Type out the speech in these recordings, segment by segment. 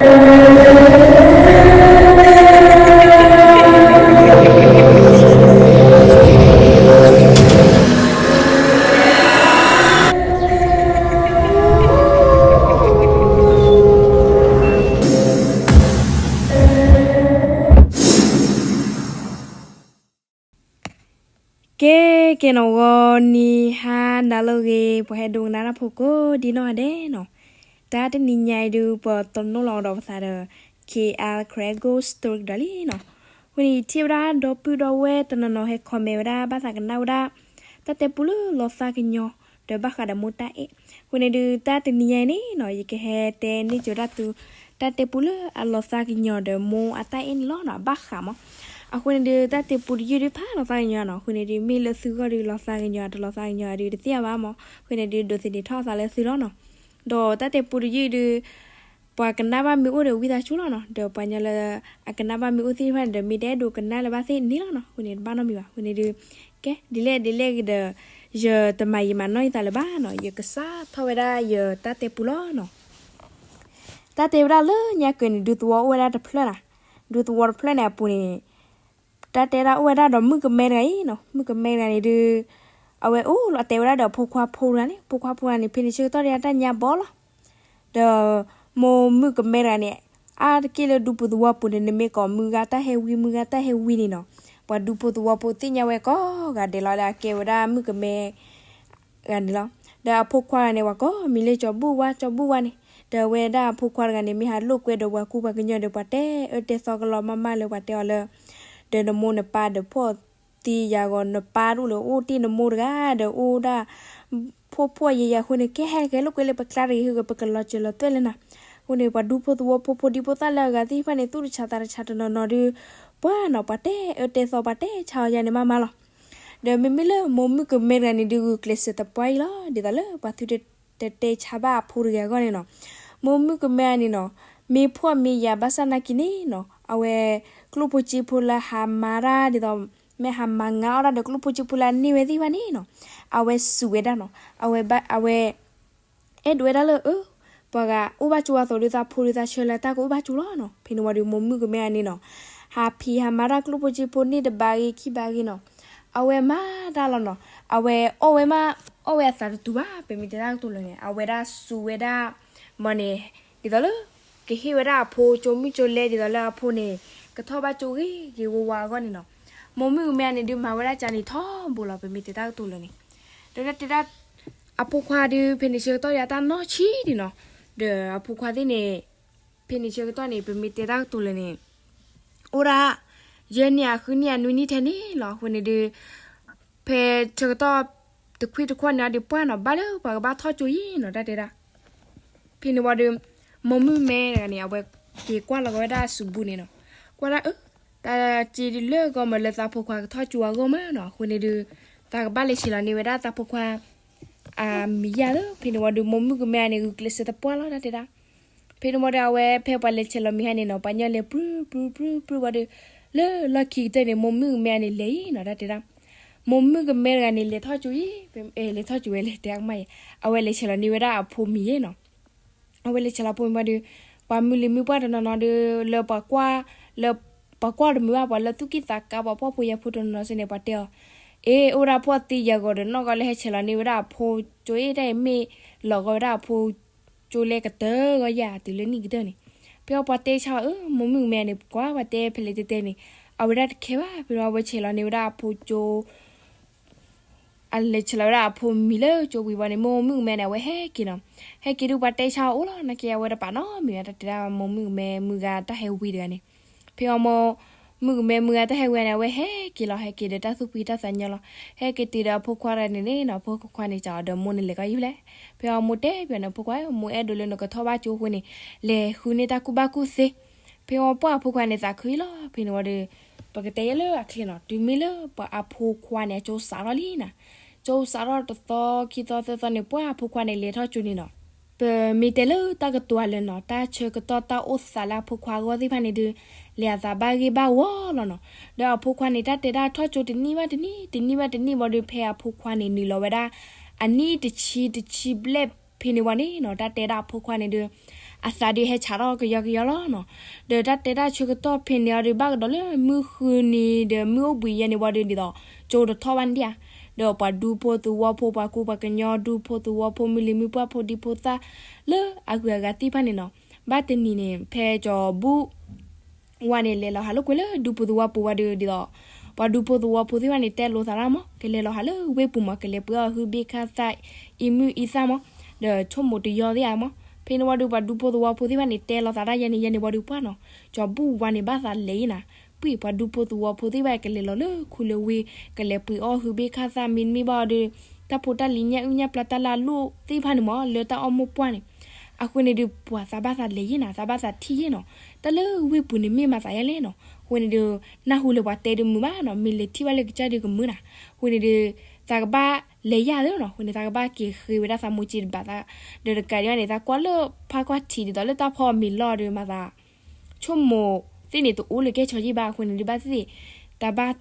ကဲ ကဲနီၤ ဂီၤနံၤဟါနၤလၢအဂ့ၤ ပှၤဟဲဒိကနၣ်တၢ်ဖိကိးဒံနီၢ်ဂၤဒဲးနီၤ, တၢ်တနံၤညါအံၤဒုး ပတနီၣ်လီၤကဒီးပသးဒီး K L Craig Ghost Story ဒီးလံနီၤ. အဃိန့ၣ် ယထံၣ်ဝဲဒၣ်ဒီပုၢ်ဒီဝဲၢ်တနီၤနီၤဟဲ comment ဝဲဒၣ် ဘၣ်သးကနၣ်ဝဲဒၣ် တၢ်တဲပူလၢလီၤသးကညီၤ ဒီးဘၣ်ဃးဒီးမိၢ်တၢ်အဲၣ်. အဃိန့ၣ်ဒုး တၢ်တနံၤညါအံၤန့ၣ်နီၤ ယကဟဲတဲန့ၢ်က့ၤဝဲဒၣ်သု တၢ်တဲပူလၢအလီၤသးကညီၤဒီးမိၢ်အတၢ်အဲၣ်န့ၣ်လီၤနီၤ, အဘၣ်ဃးမး. အဃိန့ၣ်ဒုး တၢ်တဲပူတယုၢ်ဒုး ဖးလီၤသးကညီၤနီၤ. အဃိန့ၣ်ဒုး မ့ၢ်လၢသုဂီၢ်ဒုး လီၤသးကညီၤ တလီၤသးကညီၤဒုး တသ့ၣ်ညါဘၣ်မး. အဃိန့ၣ်ဒုး ဒိးသန့ၤထီၣ်အသးလၢသုလီၤနီၤ. ဒီးတၢ်တဲပူတယုၢ်ဒုး ပှၤကနၣ်ဘၣ်မ့ၢ်အိၣ်ဒီးဝံသးစူၤလီၤနီၤ, ဒီးပှၤကညီလၢအကနၣ်ဘၣ်မ့ၢ်အိၣ်သ့ၣ်တဖၣ်န့ၣ်ဒီး မ့ၢ်တအဲၣ်ဒိးကနၣ်လၢၤဘၣ်သ့ၣ်န့ၣ်လီၤနီၤ. အဃိန့ၣ် တဘၣ်နီတမံၤဘၣ်. အဃိန့ၣ်ဒုး ကဲ ဒ်လဲၣ်ဒ်လဲၣ်ဂ့ၤဒီး ယတမၤယံာ်မၤနီၢ်ယသးလၢၤဘၣ်နီၤ, ယကစးထီၣ်ဝဲဒၣ်ယတၢ်တဲပူလီၤနီၤ. တၢ်တဲဝဲဒၣ်လၢညါက့ၤန့ၣ် ဒူသဝီအိၣ်ဝဲဒၣ်တဖျၢၣ်နီၤ. ဒူသဝီတဖျၢၣ်န့ၣ်အပူၤန့ၣ် တၢ်တဲဒၣ်အိၣ်ဝဲဒၣ်ဒီးမုၣ်ကမဲတဂၤအံၤနီၤ. မုၣ်ကမဲတဂၤန့ၣ်ဒုး အဝဲအိၣ်လီၤတဲဝဲဒၣ်ဒီးအဖိခွါဖိတဂၤန့ၣ်, ဖိခွါဖိတဂၤန့ၣ် ဖဲန့ၣ်ဆၢကတီၢ်ဒၣ်တၢ်ညါဘီလီၤ. ဒီးမိၢ်မုၣ်ကမဲတဂၤန့ၣ် အါတက့ၢ်လၢဒူဖိသဝီပူၤန့ၣ် နမ့ၢ်ကိးမုၢ်ဂၤတၢ်ဟဲဝံ မုၢ်ဂၤတၢ်ဟဲဝံန့ၣ်နီၤ, ပှၤဒူဖိသဝီဖိသ့ၣ်ညါဝဲကိးဂၤဒဲးလီၤ. ဒီးအကဲဝဲဒၣ်မုၣ်ကမဲ ဂၤန့ၣ်လီၤ. ဒီးအဖိခွါတဂၤန့ၣ် ပှၤကိးမံၤလၢကၠီဘူၣ်ဝါ ကၠီဘူၣ်ဝါန့ၣ်, ဒီးအဝဲဒၣ်အဖိခွါတဂၤန့ၣ် မ့ၢ်ဟးလိာ်ကွဲဒီးပှၤကူပှၤကညီဒီး ပှၤတဲအၢတဲသီကလီၤမးမးလၢပှၤတဲအီၤလၢ ဒီးနမိၢ်နပၢ်ဒီးဖှီၣ်သံယၤဂီၤ နပၢ်တအိၣ်လၢၤ အိၣ်တ့ၢ်နမိၢ်တဂၤဒီးအိၣ်ဒၣ် ဖှီၣ်ဖှီၣ်ယာ်ယာ်အဃိန့ၣ် ကဲဟဲကဲလိာ်ကွဲလၢပကျါတဂ့ၤ ဟ့ၣ်ဂ့ၤ ပကလီၤစၢၤလီၤသွဲၣ်လၢနၤ. အဃိန့ၣ် ပှၤဒူဖိသဝီဖိဖိဒံဖိသၣ်လၢအဂၤသ့ၣ်တဖၣ်န့ၣ် သူၣ်တဆးသးတဆးတနီၤနီၤဒုး ပှၤနီၤ ပှၤတဲအၢတဲသီ ပှၤတဲဆါအီၤယၤန့ၣ်မးမးလီၤ. ဒီးမ့မ့ၢ်လၢမိၢ်မုၣ်ကမဲတဂၤန့ၣ်ဒုး ဂုာ်ကျဲးစၢးသပှၢ်အံၤလီၤ. ဒ်သိးလၢပှၤသုတတဲဆါဘၣ်အဖိတဂၤအဂီၢ်န့ၣ်နီၤ, မိၢ်မုၣ်ကမဲန့ၣ်နီၤ မ့ၢ်ဖှီၣ်မ့ၢ်ယာ်ဘၣ်ဆၣ်နာ်က့န့ၣ်နီၤ အဝဲ ကျိၣ်ဖိစ့ဖိလၢဟးမၤတၢ်ဒ်သိး မ့ၢ်ဟးမၤငါအီၣ်တၢ်ဒီးကျိၣ်ဖိစ့ဖိလၢအန့ၢ်ဝဲသ့ၣ်တဖၣ်န့ၣ်နီၤ, အဝဲစူးဝဲဒၣ်နီၤ, အဝဲဘၣ် အဝဲ အဲၣ်ဒိးဝဲဒၣ်လၢ အၢ ပှၤဂၤအိၣ်ဘၣ်ကၠိအသိး ဒုးသးဖိဒုးသးဆၢလၢတၢ်ကအိၣ်ဘၣ်ကၠိလီၤနီၤ. ဖဲန့ၣ်ဝံၤဒီး မိၢ်မုၣ်ကမဲအန့ၣ်နီၤ ဟးဖံးဟးမၤတၢ်ကျိၣ်ဖိစ့ဖိန့ၣ်တဘးဂ့ၤခံဘးဂ့ၤနီၤ, အဝဲမၤတၢ်လီၤနီၤ. အဝဲအီၣ်ဝဲမး အီၣ်ဝဲအသးတတုၤဘၣ် ပမ့ၢ်တဲတၢ်ကတိၤလၢာ်န့ၣ် အဝဲဒၣ်စူးဝဲဒၣ် မ့ၢ်န့ၣ် ဒ်သိးလၢ ကဟ့ၣ်ဝဲဒၣ်အဖိကၠိမုၢ်ကၠိလဲ ဒ်သိးလၢအဖိန့ၣ် ကထီၣ်ဘၣ်ကၠိဂ့ၤဂ့ၤဝါဝါအဂီၢ်န့ၣ်နီၤ. မိၢ်မုၣ်ကမဲအန့ၣ်ဒုး မၤဝဲဒၣ်ကန့ၣ်ထီဘိလီၤ ပမ့ၢ်တဲတၢ်ကတိၤလၢာ်န့ၣ်. ဒီးတၢ်တဲဒၣ် အဖိခွါဒုး ဖဲန့ၣ်ဆၢကတီၢ်ဒၣ်တၢ်နီၢ်ဆံးဒံးနီၤ, ဒီးအဖိခွါသ့ၣ်န့ၣ် ဖဲန့ၣ်ဆၢကတီၢ်န့ၣ် ပမ့ၢ်တဲတၢ်ကတိၤလၢာ်န့ၣ် အိၣ်ဒၣ် ယဲၢ်နံၣ်အဃုနံၣ်အနွံနံၣ်ထဲန့ၣ်လီၤ. အဃိန့ၣ်ဒုး ဖဲဆၢကတီၢ်တခွံတခွီၣ်န့ၣ်ဒီး ပှၢ်နီၤ ဘၣ်လၢပှၤကဘၣ်ထီၣ်ကၠိယံၤနီၤ တၢ်တဲဒၣ်. ဖဲန့ၣ်ဝံၤဒီး မိၢ်မုၣ်မဲတဂၤန့ၣ် အဝဲက့ၤကွၢ်လီၤက့ၤဝဲဒၣ်အစုပူၤန့ၣ်နီၤ, ကွၢ်ဒၣ်အၢ တၢ်စ့ဒုးလၢဂီၢ်မး လၢသးဖိခွါကထီၣ်ကၠိအဂီၢ်မးနီၤ. အဃိန့ၣ်ဒုး သးကဘၣ်လဲၤဆဲးလီၤန့ၢ်ဝဲဒၣ်သးဖိခွါ အမံၤယါလၢ ဖဲန့ၣ်ဝံၤဒီး မိၢ်မုၣ်ကမဲန့ၣ် ဂုာ်ကျဲးစၢးသပှၢ်လီၤ တၢ်တဲဒၣ်. ဖဲန့ၣ်ဝံၤဒီး အဝဲဖဲပှၤလဲၤဆဲးလီၤမံၤဟါန့ၣ်နီၤ ပှၤညီလဲၤပြုၢ်ပြုၢ်ပြုၢ်ပြုၢ်ဝံၤဒီး လၢလီၢ်ခံကတၢၢ်န့ၣ် မိၢ်မုၣ်ကမဲန့ၣ်လဲၤအံၤနီၤ တၢ်တဲဒၣ်. မိၢ်မုၣ်ကမဲတဂၤန့ၣ် လဲၤထီၣ်ကၠိအံၤ လဲၤထီၣ်ကၠိဝဲလဲၤ တဲအကမၣ်ယဲ အဝဲလဲၤဆဲးလီၤန့ၢ်ဝဲဒၣ်အဖိမံၤယဲနီၤ. အဝဲလဲၤဆဲးလီၤဖိမံၤဝံၤဒီး ပှၤမုၢ်လံၤမုၢ်ပှၢ်တနီၤနီၤဒီး လၢပှၤကွၢ် လၢ ပှၤကွၢ်တမုာ်ဘၣ် ပှၤလၢသူၣ်ကံၢ်သးကါ ပှၤဖှီၣ်ဖိယာ်ဖိတနီၤနီၤစ့ၢ်န့ၣ် ပှၤတဲအီၤ အ့ အိၣ်ဒၣ်ဖှီၣ်သံယာ်ဂီၤဒီးနီၢ်ဂီၤလၢဟဲဆဲးလီၤန့ၢ်ဝဲဒၣ်အဖိကၠိအံၤ တၢ်အံၤမ့ၢ်လီၤဂီၤဝဲဒၣ်အဖိကၠိလဲကတၢၢ်ဂီၢ်ယၤတုၤလၢနံၣ်ကတၢၢ်န့ၣ်. ဖဲအီၤပှၤတဲဆါအီၤ အၢ မိၢ်မုၣ်ကမဲန့ၣ် ပှၤကွၢ်ပှၤတဲဖဲလဲၣ်တဲတဲန့ၣ် အဝဲဒၣ်တခဲဘၣ် ဖဲန့ၣ်ဝံၤအဝဲဆဲးလီၤန့ၢ်ဝဲဒၣ်အဖိကၠိ အလဲၤဆဲးလီၤဝဲဒၣ်အဖိမံၤလၢကၠိဝံၤဝံၤန့ၣ် မိၢ်မုၣ်ကမဲန့ၣ် အဝဲဟဲက့ၤနီၤ. ဟဲက့ၤဒုးပှၤတဲဆါအီၤအိၣ်လီၤ နာ်က့အဝဲတပာ်နီတမံၤဘၣ် တၢ်တဲဒၣ်မိၢ်မုၣ်ကမဲမုၢ်ဂၤတၢ်ဟဲဝံၤတဂၤန့ၣ်. ဖဲအီၤမိၢ် မုၣ်ကမဲမုၢ်ဂၤတၢ်ဟဲဝံၤန့ၣ် အဝဲဟဲက့ၤလီၤ ဟဲက့ၤဒီးတၢ်သူၣ်ဖှံတၢ်သးညီလီၤ. ဟဲက့ၤတုၤဒီးအဖိခွါတဂၤန့ၣ်န့ၣ်နီၤ အဖိခွါန့ၣ်စံးအီၤဒီးမိၢ်န့ၣ်လဲၤကီးယံၤဖျဲၣ်. ဖဲအီၤမိၢ်တဲပၠးန့ၣ် အဖိခွါ မိၢ်အဲၣ်ဒိးလၢနကထီၣ်ဘၣ်ကၠိအဃိန့ၣ် လဲၤဃုန့ၢ်တၢ်ကူၣ်ဘၣ်ကူၣ်သ့. ဖဲအီၤပှၢ်အဖိခွါန့ၣ်သးခုအံၤလီၤ. ဖဲန့ၣ်ဝံၤဒီး ပကတဲယဲလၢအချ့နီၤ တုၤမ့ၢ်လၢပှၤအဖိခွါန့ၣ် အကၠိစးထီၣ်လံနီၤ. ကၠိစးထီၣ်တသီခံသီသၢသီန့ၣ် ပှၢ်အဖိခွါန့ၣ်လဲၤထီၣ်ကၠိန့ၣ်နီၤ. ပမ့ၢ်တဲလၢတၢ်ကတိၤအလၢာ်နီၤ တၢ်ဆၢကတီၢ်တၢ်အိၣ်သးလၢအဖိခွါအဂီၢ်သ့ၣ်တဖၣ်န့ၣ်ဒုး လဲၤအသးဘၣ်ဂ့ၢ်ဘၣ်ဝီလီၤနီၤ. ဒီးအဖိခွါန့ၣ် တၢ်တဲဒၣ်ထီၣ်ကၠိတနံၣ်ဘၣ်တနံၣ် တနံၣ်ဘၣ်တနံၣ်ဝံၤဒီး ဖဲအဖိခွါန့ၣ်နုာ်လီၤဝဲဒၣ် အနံၣ်တဆံတဆံဘျဲၣ်ဖဲန့ၣ်ဝံၤန့ၣ်နီၤ တၢ်တဲဒၣ်အဖိခွါန့ၣ်ဒုး အသးဒုးဟဲဆးထီၣ်ကယီကယီလီၤနီၤ. ဒီးတၢ်တဲတၢ်ဆၢကတီၢ်ဖဲန့ၣ်အီၤဒုး ဘၣ်ကဒီးလၢမုၢ်ဃုနံၤဒီးမုၢ်အိၣ်ဘှံးယဲၢ်န့ၣ်ဝံၤဒီး ဒ်သိး ကၠိတထီၣ်ဘၣ်န့ၣ်ဧါ. ဒီးပှၤဒူဖိသဝီဖိ ပှၤကူပှၤကညီ ဒူဖိသဝီဖိ မုၢ်လံၤမုၢ်ပှၢ်ဖိဒံဖိသၣ် လၢအဂုၤအဂၤသ့ၣ်တဖၣ်န့ၣ်နီၤ, ဘၣ်တနံၤန့ၣ် ဖဲကၠီၤဘူၣ် ဝါန့ၣ် လဲၤလီၤဟးလိာ်ကွဲလၢဒူဖိသဝီပူၤဝံၤဒီး ဒ်သိး ပှၤဒူဖိသဝီဖိသ့ၣ်တဖၣ်န့ၣ် တဲလိာ်သးတၢ်မး ကလဲၤလီၤဟးလၢဝ့ၢ်ပူၤမး ကလဲၤပှ့ၤအီၣ်ဟုဘ့ၣ်ခါသၣ် အံၤမုၢ်အံသၣ်မး, ဒီးဆိကမိၣ်တယီသ့ၣ်ဧါမး. ဖဲန့ၣ်ဝံၤဒီး ပှၤဒူဖိသဝီဖိသ့ၣ်တဖၣ်န့ၣ် တဲလိာ်သးတၢ်ယဲန့ၣ်ယဲန့ၣ်ဝံၤဒီးပှၢ်နီၤ, ကၠီၤဘူၣ်ဝါန့ၣ် ဘၣ်သးလဲၤယံၤနၤ, ပှ့ၤပှၤဒူဖိသဝီဖိသ့ၣ်တဖၣ် ကလဲၤလီၤလၢခူလၢဝ့ၢ် ကလဲၤပှ့ၤအီၣ်ဟုဘ့ၣ်ခါသၣ် မ့တမ့ၢ်ဘၣ်ဒီး တၢ်ဖိတၢ်လံၤညၣ်အုၣ်ညၣ်ပျၢ်တၢ်လၢအလိၣ်သ့ၣ်တဖၣ်န့ၣ်မး လၢတၢ်အီၣ်မိၢ်ပှၢ်န့ၣ် အဃိန့ၣ်ဒီး ပှၤသးဘၣ်သးလဲၤယံၤနၤ, သးဘၣ်သးထံၣ်ယံၤနီၤ, တၢ်လၢဝ့ၢ်ပူၤန့ၣ်မ့ၢ်မၤသးယါလဲၣ်နီၤ. အဃိန့ၣ်ဒီး နၢ်ဟူလၢပှၤတဲဒီးမုာ်ဘၣ်နီၤ, မ့ၢ်လဲၤထံၣ်ဘၣ်လၢကစၢ်ဒီးကမုာ်နၤ. အဃိန့ၣ်ဒီး သးကဘၣ်လဲၤယၤသ့နီၤ, အဃိန့ၣ် သးကဘၣ်က့ၤဃ့ဝဲဒၣ်သးမိၢ်ကၠံတဘးသး, ဒီးတကးဒံးဘၣ်န့ၣ် သးကွၢ်လၢဖးကွၢ်ထံးဒ်သိးလၢတၢ်ဖီအီၤမ့ၤလီၤဒီး မၤသး ဆိကမိၣ်သ့ၣ်န့ၣ် တအိၣ်လၢကဲဆီယံၤဘၣ်. အဃိန့ၣ်ဒီး ဘၣ်သ့ၣ်သ့ၣ် တၢ်ဘၣ်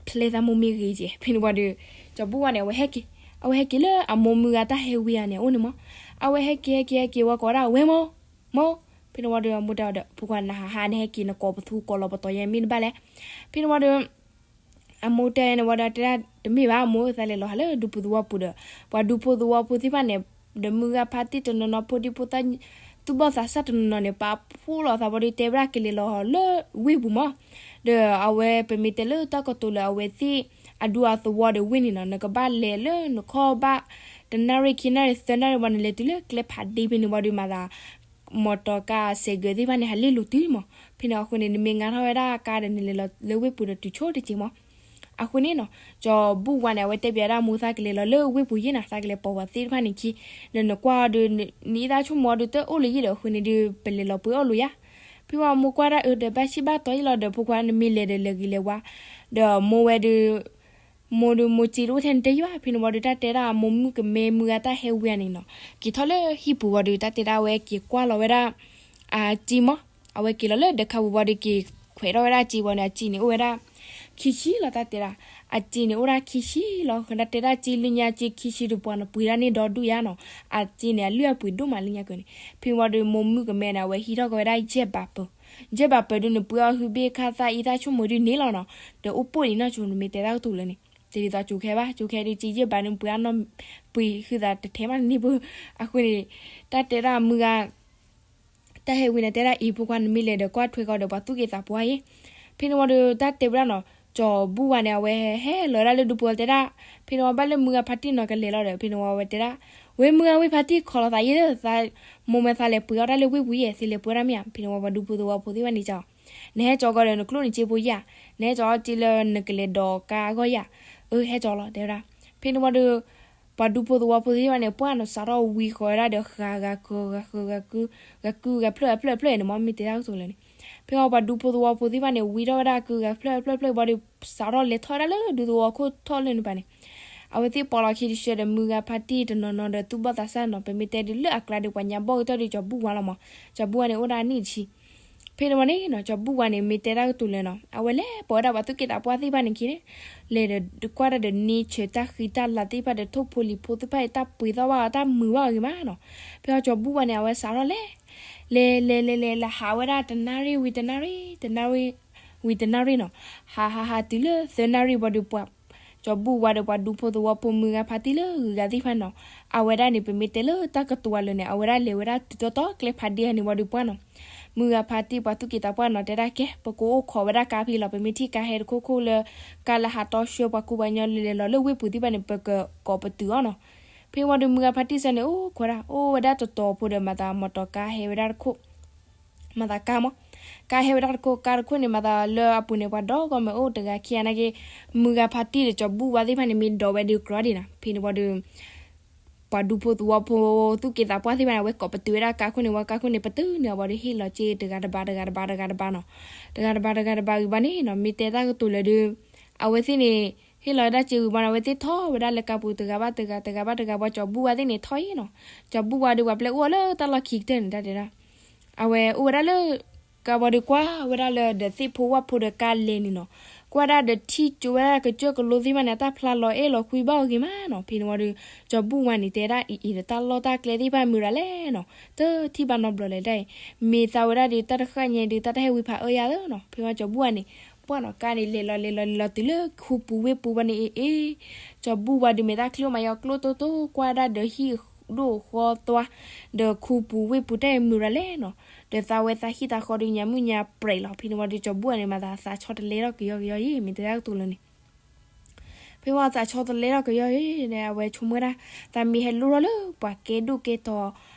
ဖျဲသးမိၢ်မ့ၢ်ဂ့ၤက့ၤ. ဖဲန့ၣ်ဝံၤဒီး ကၠီၤဘူၣ်ဝါန့ၣ် အဝဲဟဲက့ၤ, အဝဲဟဲက့ၤလၢအမိၢ်မုၢ်ဂၤတၢ်ဟဲဝံဧါန့ၣ် အအိၣ်န့ၣ်မး, အဝဲဟဲက့ၤ ဟဲက့ၤ ဟဲက့ၤဝံၤကိးဝဲဒၣ် ဝဲမိၢ်, မိၢ်. ဖဲန့ၣ်ဝံၤဒီး အမိၢ်တဲအီၤဒီး ဖိခွါနဟးဟး နဟဲက့ၤနကိးပသူကိးလီၤပတီၤယဲမ့ၢ်တဘၣ်လဲၣ်. ဖဲန့ၣ်ဝံၤဒီး အမိၢ်တဲန့ၣ်ဝံၤဒီး တဲဒၣ်တမ့ၢ်ဘၣ် အမိၢ်ဧၢ သးလဲၤလီၤဟးလၢဒူဖိသဝီပူၤဒီး ပှၤဒူဖိသဝီဖိသ့ၣ်တဖၣ်န့ၣ် ဒီးမုၢ်ဂၤဖါတံၢ်တနီၤနီၤ ဖိဒံဖိသၣ် သူၣ်ဘီၣ်သးစၢ်တနီၤနီၤန့ၣ် ပာ်ဖှိၣ်လီၤသးဝံၤဒီး တဲဝဲဒၣ်ကလဲၤလီၤဟးလၢဝ့ၢ်ပူၤမး. ဒီးအဝဲပမ့ၢ်တဲလၢတၢ်ကတိၤလၢအဝဲသ့ၣ်အဒူအသဝီဒီးဝ့ၢ်န့ၣ်နီၤ နကဘၣ်လဲၤလၢနခီၣ်ဘၣ် တနၣ်ရံၣ်ခံနၣ်ရံၣ်သၢနၣ်ရံၣ်ဝံၤ နလဲၤတုၤလၢကျဲဖးဒ့ဖဲန့ၣ်ဝံၤဒီး မၤသး မီတီကါစဲးကၢးသ့ၣ်တဖၣ်န့ၣ် ဟးလ့ၣ်လိၤတုၤမး. ဖဲန့ၣ်အဃိန့ၣ် နမ့ၢ်ငါထီၣ်ဝဲဒၣ်ကါဒီးနလဲၤလီၤလၢဝ့ၢ်ပူၤဒီးတုၤဆိတစဲးမး. အဃိန့ၣ်နီၤ ကၠီၤဘူၣ်ဝါန့ၣ် အဝဲတဲပၠးဒၣ်မိၢ်သးကလဲၤလီၤလၢဝ့ၢ်ပူၤယဲၢ်နၤ သးကလဲၤပိာ်ပှၤသ့ၣ်တဖၣ်န့ၣ်ခံ, ဒီးနကွၢ်အီၤဒီး နအံသၣ်ဆိကမိၣ်အီၤဒီးတအိၣ်လၢၤယဲၢ်ဒီး အဃိန့ၣ်ဒီး ပလဲၤလီၤပှ့ၤအီၣ်လိာ်ယၤ. ဖဲဝံၤမိၢ်ကွၢ်ဒၣ်အၢဒီး ဘၣ်ဆံၣ်ဘၣ်တီယဲၢ်လီၤဒီး ဖိခွါနမ့ၢ်လဲၤဒီးလဲၤဂ့ၤလဲၤဝါ, ဒီးမိၢ်ဝဲဒီး မိၢ်ဒီးမိၢ်စ့တအိၣ်ထဲန့ၣ်တဲယံၤဘၣ်. ဖဲန့ၣ်ဝံၤဒီး တၢ်တဲဒၣ်မိၢ်မုၣ်ကမဲမုၢ်ဂၤတၢ်ဟဲဝံဧါန့ၣ်နီၤ က့ၤထီၣ်လၢဟံၣ်ပူၤဝံၤဒီး တၢ်တဲဒၣ်ဝဲက့ၤကွၢ်လီၤဝဲဒၣ် အစ့မး. အဝဲက့ၤလီၤလၢဒၢးခါပူၤဝံၤဒီး က့ၤခွဲးထီၣ်ဝဲဒၣ်အစ့ဝံၤန့ၣ် အစ့န့ၣ်အိၣ်ဝဲဒၣ် ခံဆံလီၤ တၢ်တဲဒၣ်. အစ့န့ၣ်အိၣ်ဒၣ်ခံဆံလီၤ. တၢ်တဲဒၣ်စ့လၢညါ စ့ခံဆံဒီးပှၤနပှ့ၤဒၣ်န့ၢ်ဒီဒူၣ်ယါနီၤ. အစ့န့ၣ် အလုၢ်အပှ့ၤဒိၣ်မးလၢညါကၢန့ၣ်. ဖဲဝံၤဒီး မိၢ်မုၣ်ကမဲန့ၣ် အဝဲဟံးထီၣ်က့ၤဝဲဒၣ်ယဲၢ်ဘးပၢၤ, ယဲၢ်ဘးပၢၤဒီး နပှ့ၤအီၣ်ဟုဘ့ၣ်ခါသၣ်အံသၣ်ဆိကမိၣ်ဒုးန့ၣ်လီၤနီၤ. ဒီးအိၣ်ပိၢ်ဒံးနီၢ်ကၠိ နမ့ၢ်တဲတၢ်ကတိၤလၢန့ၣ် တဒ်သိးကၠိခဲဘၣ်. ကၠိခဲဒုး စ့ယဲၢ်ဘးန့ၣ်ပှ့ၤအီၣ်နီၢ် ပှ့ၤဟုသးတထဲမးန့ၣ်ပှ့ၤ. အဃိန့ၣ် တၢ်တဲဒၣ်မုၢ်ဂၤ တၢ်ဟဲဝံန့ၣ် တဲဒၣ်အံၤ ဖိခွါနမ့ၢ်လဲၤဒီးကွၢ်ထွဲဃီဒီးပှၤသူၣ်က့သးပှၢ်အံၤ. ဖဲန့ၣ်ဝံၤဒီး တၢ်တဲဝဲဒၣ်နီၤ ကၠီၤဘူၣ်ဝါန့ၣ် အဝဲဟဲလီၤဝဲဒၣ်လၢဒူပူၤတဲဒၣ်. ဖဲန့ၣ်ဝံၤဘၣ်လၢမုၢ်ဂၤဖါတံၢ်နီၤကလဲၤလီၤဒီး ဖဲန့ၣ်ဝံၤအဝဲတဲဒၣ် ဝဲမုၢ်ဂၤဝ့ၢ်ဖါတံၢ် ခီလီၤသးယဲၢ်လၢ မိၢ်မ့ၢ်သးလဲၤပှ့ၤအီၣ်တၢ်လၢဝ့ၢ်ပူၤယဲၢ် သ့လဲၤပှ့ၤတၢ်မ့ၢ်ဧါ. ဖဲန့ၣ်ဝံၤပှၤဒူဖိသဝီဖိသ့ၣ်တဖၣ်န့ၣ်ကီး နဟဲကၠီကီးဒီးနကျိၣ်နစ့ဖိယဲၢ်ဧါ, နဟဲကၠီအီၣ်စ့လၢနကလဲၤဒိးကါအဂီၢ်ယဲၢ်ဧါ. အၢ ဟဲကၠီလီၤ တဲဝဲဒၣ်. ဖဲန့ၣ်ဝံၤဒီး ပှၤဒူဖိသဝီဖိသ့ၣ်တဖၣ်န့ၣ် ပှၢ်နီၤ စးထီၣ်ဝံဃီၤဝဲဒၣ်ဒီး ဃးဂၤဃု ဂၤဃု ဂၤကု ဂၤဖျၢၣ် ဂၤဖျၢၣ် ဂၤဖျၢၣ်န့ၣ်မ့ၢ်မ့ၢ်တဲတၢ်ကတိၤလၢန့ၣ်. ဖဲဝံၤပှၤဒူဖိသဝီဖိသ့ၣ်တဖၣ်န့ၣ် ဝံထီၣ်ဝဲဒၣ်ကုဂၤဖျၢၣ်ဖျၢၣ်ဖျၢၣ်ဝံၤဒီး စးထီၣ်လဲၤထီၣ်ဝဲဒၣ်လၢဒူသဝီခိၣ်ထီၣ်လၢန့ၣ်ပၤန့ၣ်. အဝဲသ့ၣ်ပိာ်လီၤခံတဆၢဒီး မုၢ်ဂၤဖါတံၢ်တနီၤနီၤဒီးသူၣ်ဘီၣ်သးစၢ်နီၤ ပမ့ၢ်တဲဒုးလၢအကျါဒီး ပှၤညါဘီၣ်ကတၢၢ်ဒီးကၠီၤဘူၣ်ဝါလီၤမး. ကၠီၤဘူၣ်ဝါန့ၣ်အိၣ်ဒၣ်အနံၣ်တဆံ ဖဲန့ၣ်ဝံၤန့ၣ်နီၤ ကၠီၤဘူၣ်ဝါန့ၣ် မ့ၢ်တဲတၢ်ကတိၤလၢနီၤ အဝဲလဲၤပိာ်ဝဲဒၣ်ပှၤသူၣ်က့သးပှၢ်သ့ၣ်တဖၣ်န့ၣ်ခံန့ၣ် လဲၤဒီးကွၢ်တၢ်ဒီးန့ၢ်ဆၢတၢ်ဃံတၢ်လၤသ့ၣ်တဖၣ်ဒီး ထိၣ်ဖိလံၤဖိသ့ၣ်တဖၣ်အံၤ တၢ်ပှ့ၤသီၣ်ဘၣ်အီၤ တၢ်မုာ်ဘၣ်အီၤဂ့ၤမးနီၤ. ဖဲအီၤကၠီၤဘူၣ်ဝါန့ၣ် အဝဲစးထီၣ်လဲၤ လဲၤလဲၤလဲၤလဲၤ လဲၤဟးဝဲဒၣ်တနၣ်ရံၣ်ဝံၤတနၣ်ရံၣ် တနၣ်ရံၣ်ဝံၤတနၣ်ရံၣ်နီၤ ဟးဟးဟးတုၤလၢသၢနၣ်ရံၣ်ဝံၤဒီးပှၤ ကၠီၤဘူၣ်ဝါဒီးပှၤဒူဖိသဝီဖိမုၢ်ဂၤဖါတံၢ်လၢဂုၤဂၤသ့ၣ်တဖၣ်နီၤ အဝဲဒၣ်န့ၣ် ပမ့ၢ်တဲလၢတၢ်ကတိၤဝဲလၢန့ၣ် အဝဲဒၣ်လဲၤဝဲဒၣ်တုၤတီတီကျဲဖးဒ့ဟဲန့ၣ်ဝံၤဒီးပှၢ်နီၤ မုၢ်ဂၤဖါတံၢ်ပှၤသူၣ်က့သးပှၢ်နီၤ တဲဒၣ်ကဲ ပကအိၣ်ခိးဝဲဒၣ်ကါဖဲလီၤ ပမ့ၢ်ထံၣ်ကါဟဲတခိၣ်ခိၣ်လၢ ကါလၢဟးတီဆှၢပှၤကူပှၤကညီလၢလဲၤလီၤလၢဝ့ၢ်ပူၤသ့ၣ်တဖၣ်န့ၣ် ပကကိးပတုာ်အီၤနီၤ. ဖဲဝံၤဒီးမုၢ်ဂၤဖါတံၢ်စၢန့ၣ် အိၣ်ခိးဒၣ် အိၣ်ဝဲဒၣ်တတီၤဖိဒီးမၤသးမီတီကါဟဲဝဲဒၣ်တခိၣ် မၤသးကါမး ကါဟဲဝဲဒၣ်တခိၣ် ကါတခိၣ်န့ၣ် မၤသးလၢအပူၤန့ၣ် ပှၤဒီကီၢ်မ့ၢ်အိၣ်တဂၤခံဂၤနာ်က့ မုၢ်ဂၤဖါတံၢ်ဒီးကၠီၤဘူၣ်ဝါသ့ၣ်တဖၣ်န့ၣ် မ့ၢ်ဒိးဝဲဒုးကြီဒံးနီၤ ဖဲန့ၣ်ဝံၤဒီး ပှၤဒူဖိသဝီဖိသူၣ်က့သးပှၢ်သ့ၣ်တဖၣ်န့ၣ် အဝဲကိးပတုာ်ဝဲဒၣ်ကါခိၣ်န့ၣ် ဝဲကါခိၣ်န့ၣ် ပတုာ်န့ၢ်အဝဲဒီးဟ့ၣ်လီၤစ့တဂၤတဘးတဂၤတဘးတဂၤတဘးနီၤ တဂၤတဘးတဂၤတဘးဝံၤဘၣ်န့ၣ်နီၤ မ့ၢ်တဲတၢ်ကတိၤလၢဒုး အဝဲသ့ၣ်န့ၣ် ဟ့ၣ်လီၤဝဲဒၣ်စ့ဝံၤဘၣ်န့ၣ် အဝဲသ့ၣ်ထီၣ်ဝဲဒၣ်လၢကါပူၤတဂၤဘၣ်တဂၤတဂၤဘၣ်တဂၤ ပှၤကၠီၤဘူၣ်ဝါသ့ၣ်န့ၣ်ထီၣ်ယဲၢ်နီၤ ကၠီၤဘူၣ်ဝါဒီးပှၤပျဲအိၣ်အီၤလၢတၢ်လီၢ်ခံကတၢၢ်န့ၣ် တၢ်တဲဒၣ် အဝဲအိၣ်ဝဲဒၣ်လၢ ကါဝံၤဒီးကွၢ်ဝဲဒၣ်လၢဒီးသ့ၣ်ဖိဝၣ်ဖိဒီးကါလဲၤန့ၣ်နီၤ ကွၢ်ဒၣ်ဒီးထံၣ်ကၠိဝဲဒၣ်ကစၢၢ်ကလိသ့ၣ်တဖၣ်န့ၣ် အတၢ်ဖျါလီၤအဲၣ်လီၤကွံဘၣ်အီၤဂ့ၤမးနီၤ. ဖဲန့ၣ်ဝံၤဒီး ကၠီၤဘူၣ်ဝါန့ၣ် တဲဒၣ်အံၤအံၤဒီး တၢ်လီၢ်တၢ်ကျဲသ့ၣ်တဖၣ်မုာ်ရၤလဲၣ်နီၤ, တထံၣ်ဘၣ်နီတဘျီလဲၣ်ဒၣ်အံၤ, မ့ၢ်သးဝဲဒၣ်ဒီး တၢ်တဃၣ်ညါဒီး တၢ်တဟဲဝံဖးအၢယၤသၢနီၤ. ဖဲဝံၤကၠီၤဘူၣ်ဝါန့ၣ် ပှၢ်နီၤ ကါန့ၣ် လဲၤလီၤလဲၤလီၤလဲၤလီၤတုၤလၢခူပူၤဝ့ၢ်ပူၤဘၣ်န့ၣ်အ့ၣ်အ့ၣ်, ကၠီၤဘူၣ်ဝါဒုးမ့ၢ်တၢ်ချံမၤယီၤကျိတိတိ ကွၢ်ဒၣ်ဒီးဟံၣ်ဒိၣ်ဃီသွါ ဒီးခူပူၤဝ့ၢ်ပူၤတၢ်အံၤမုာ်ရၤလဲၣ်နီၤ, ဒီးသးဝဲသးဟံၣ်သးဃီဒုးညါမုၢ်ညါပြဲးလီၤ. ဖဲန့ၣ်ဝံၤဒီး ကၠီၤဘူၣ်ဝါန့ၣ် မၤသးသးဆီတလဲထီၣ်ကယီကယီအံၤ မ့ၢ်တဲတၢ်ကတိၤလၢန့ၣ် ဖဲဝံၤသးဆီတလဲထီၣ်ကယီအံၤ အဝဲဆိကမိၣ်ဝဲဒၣ် သးမ့ၢ်ဟဲလိၣ်ထီၣ်လၢပှၤကဲဒိၣ်ကဲထီ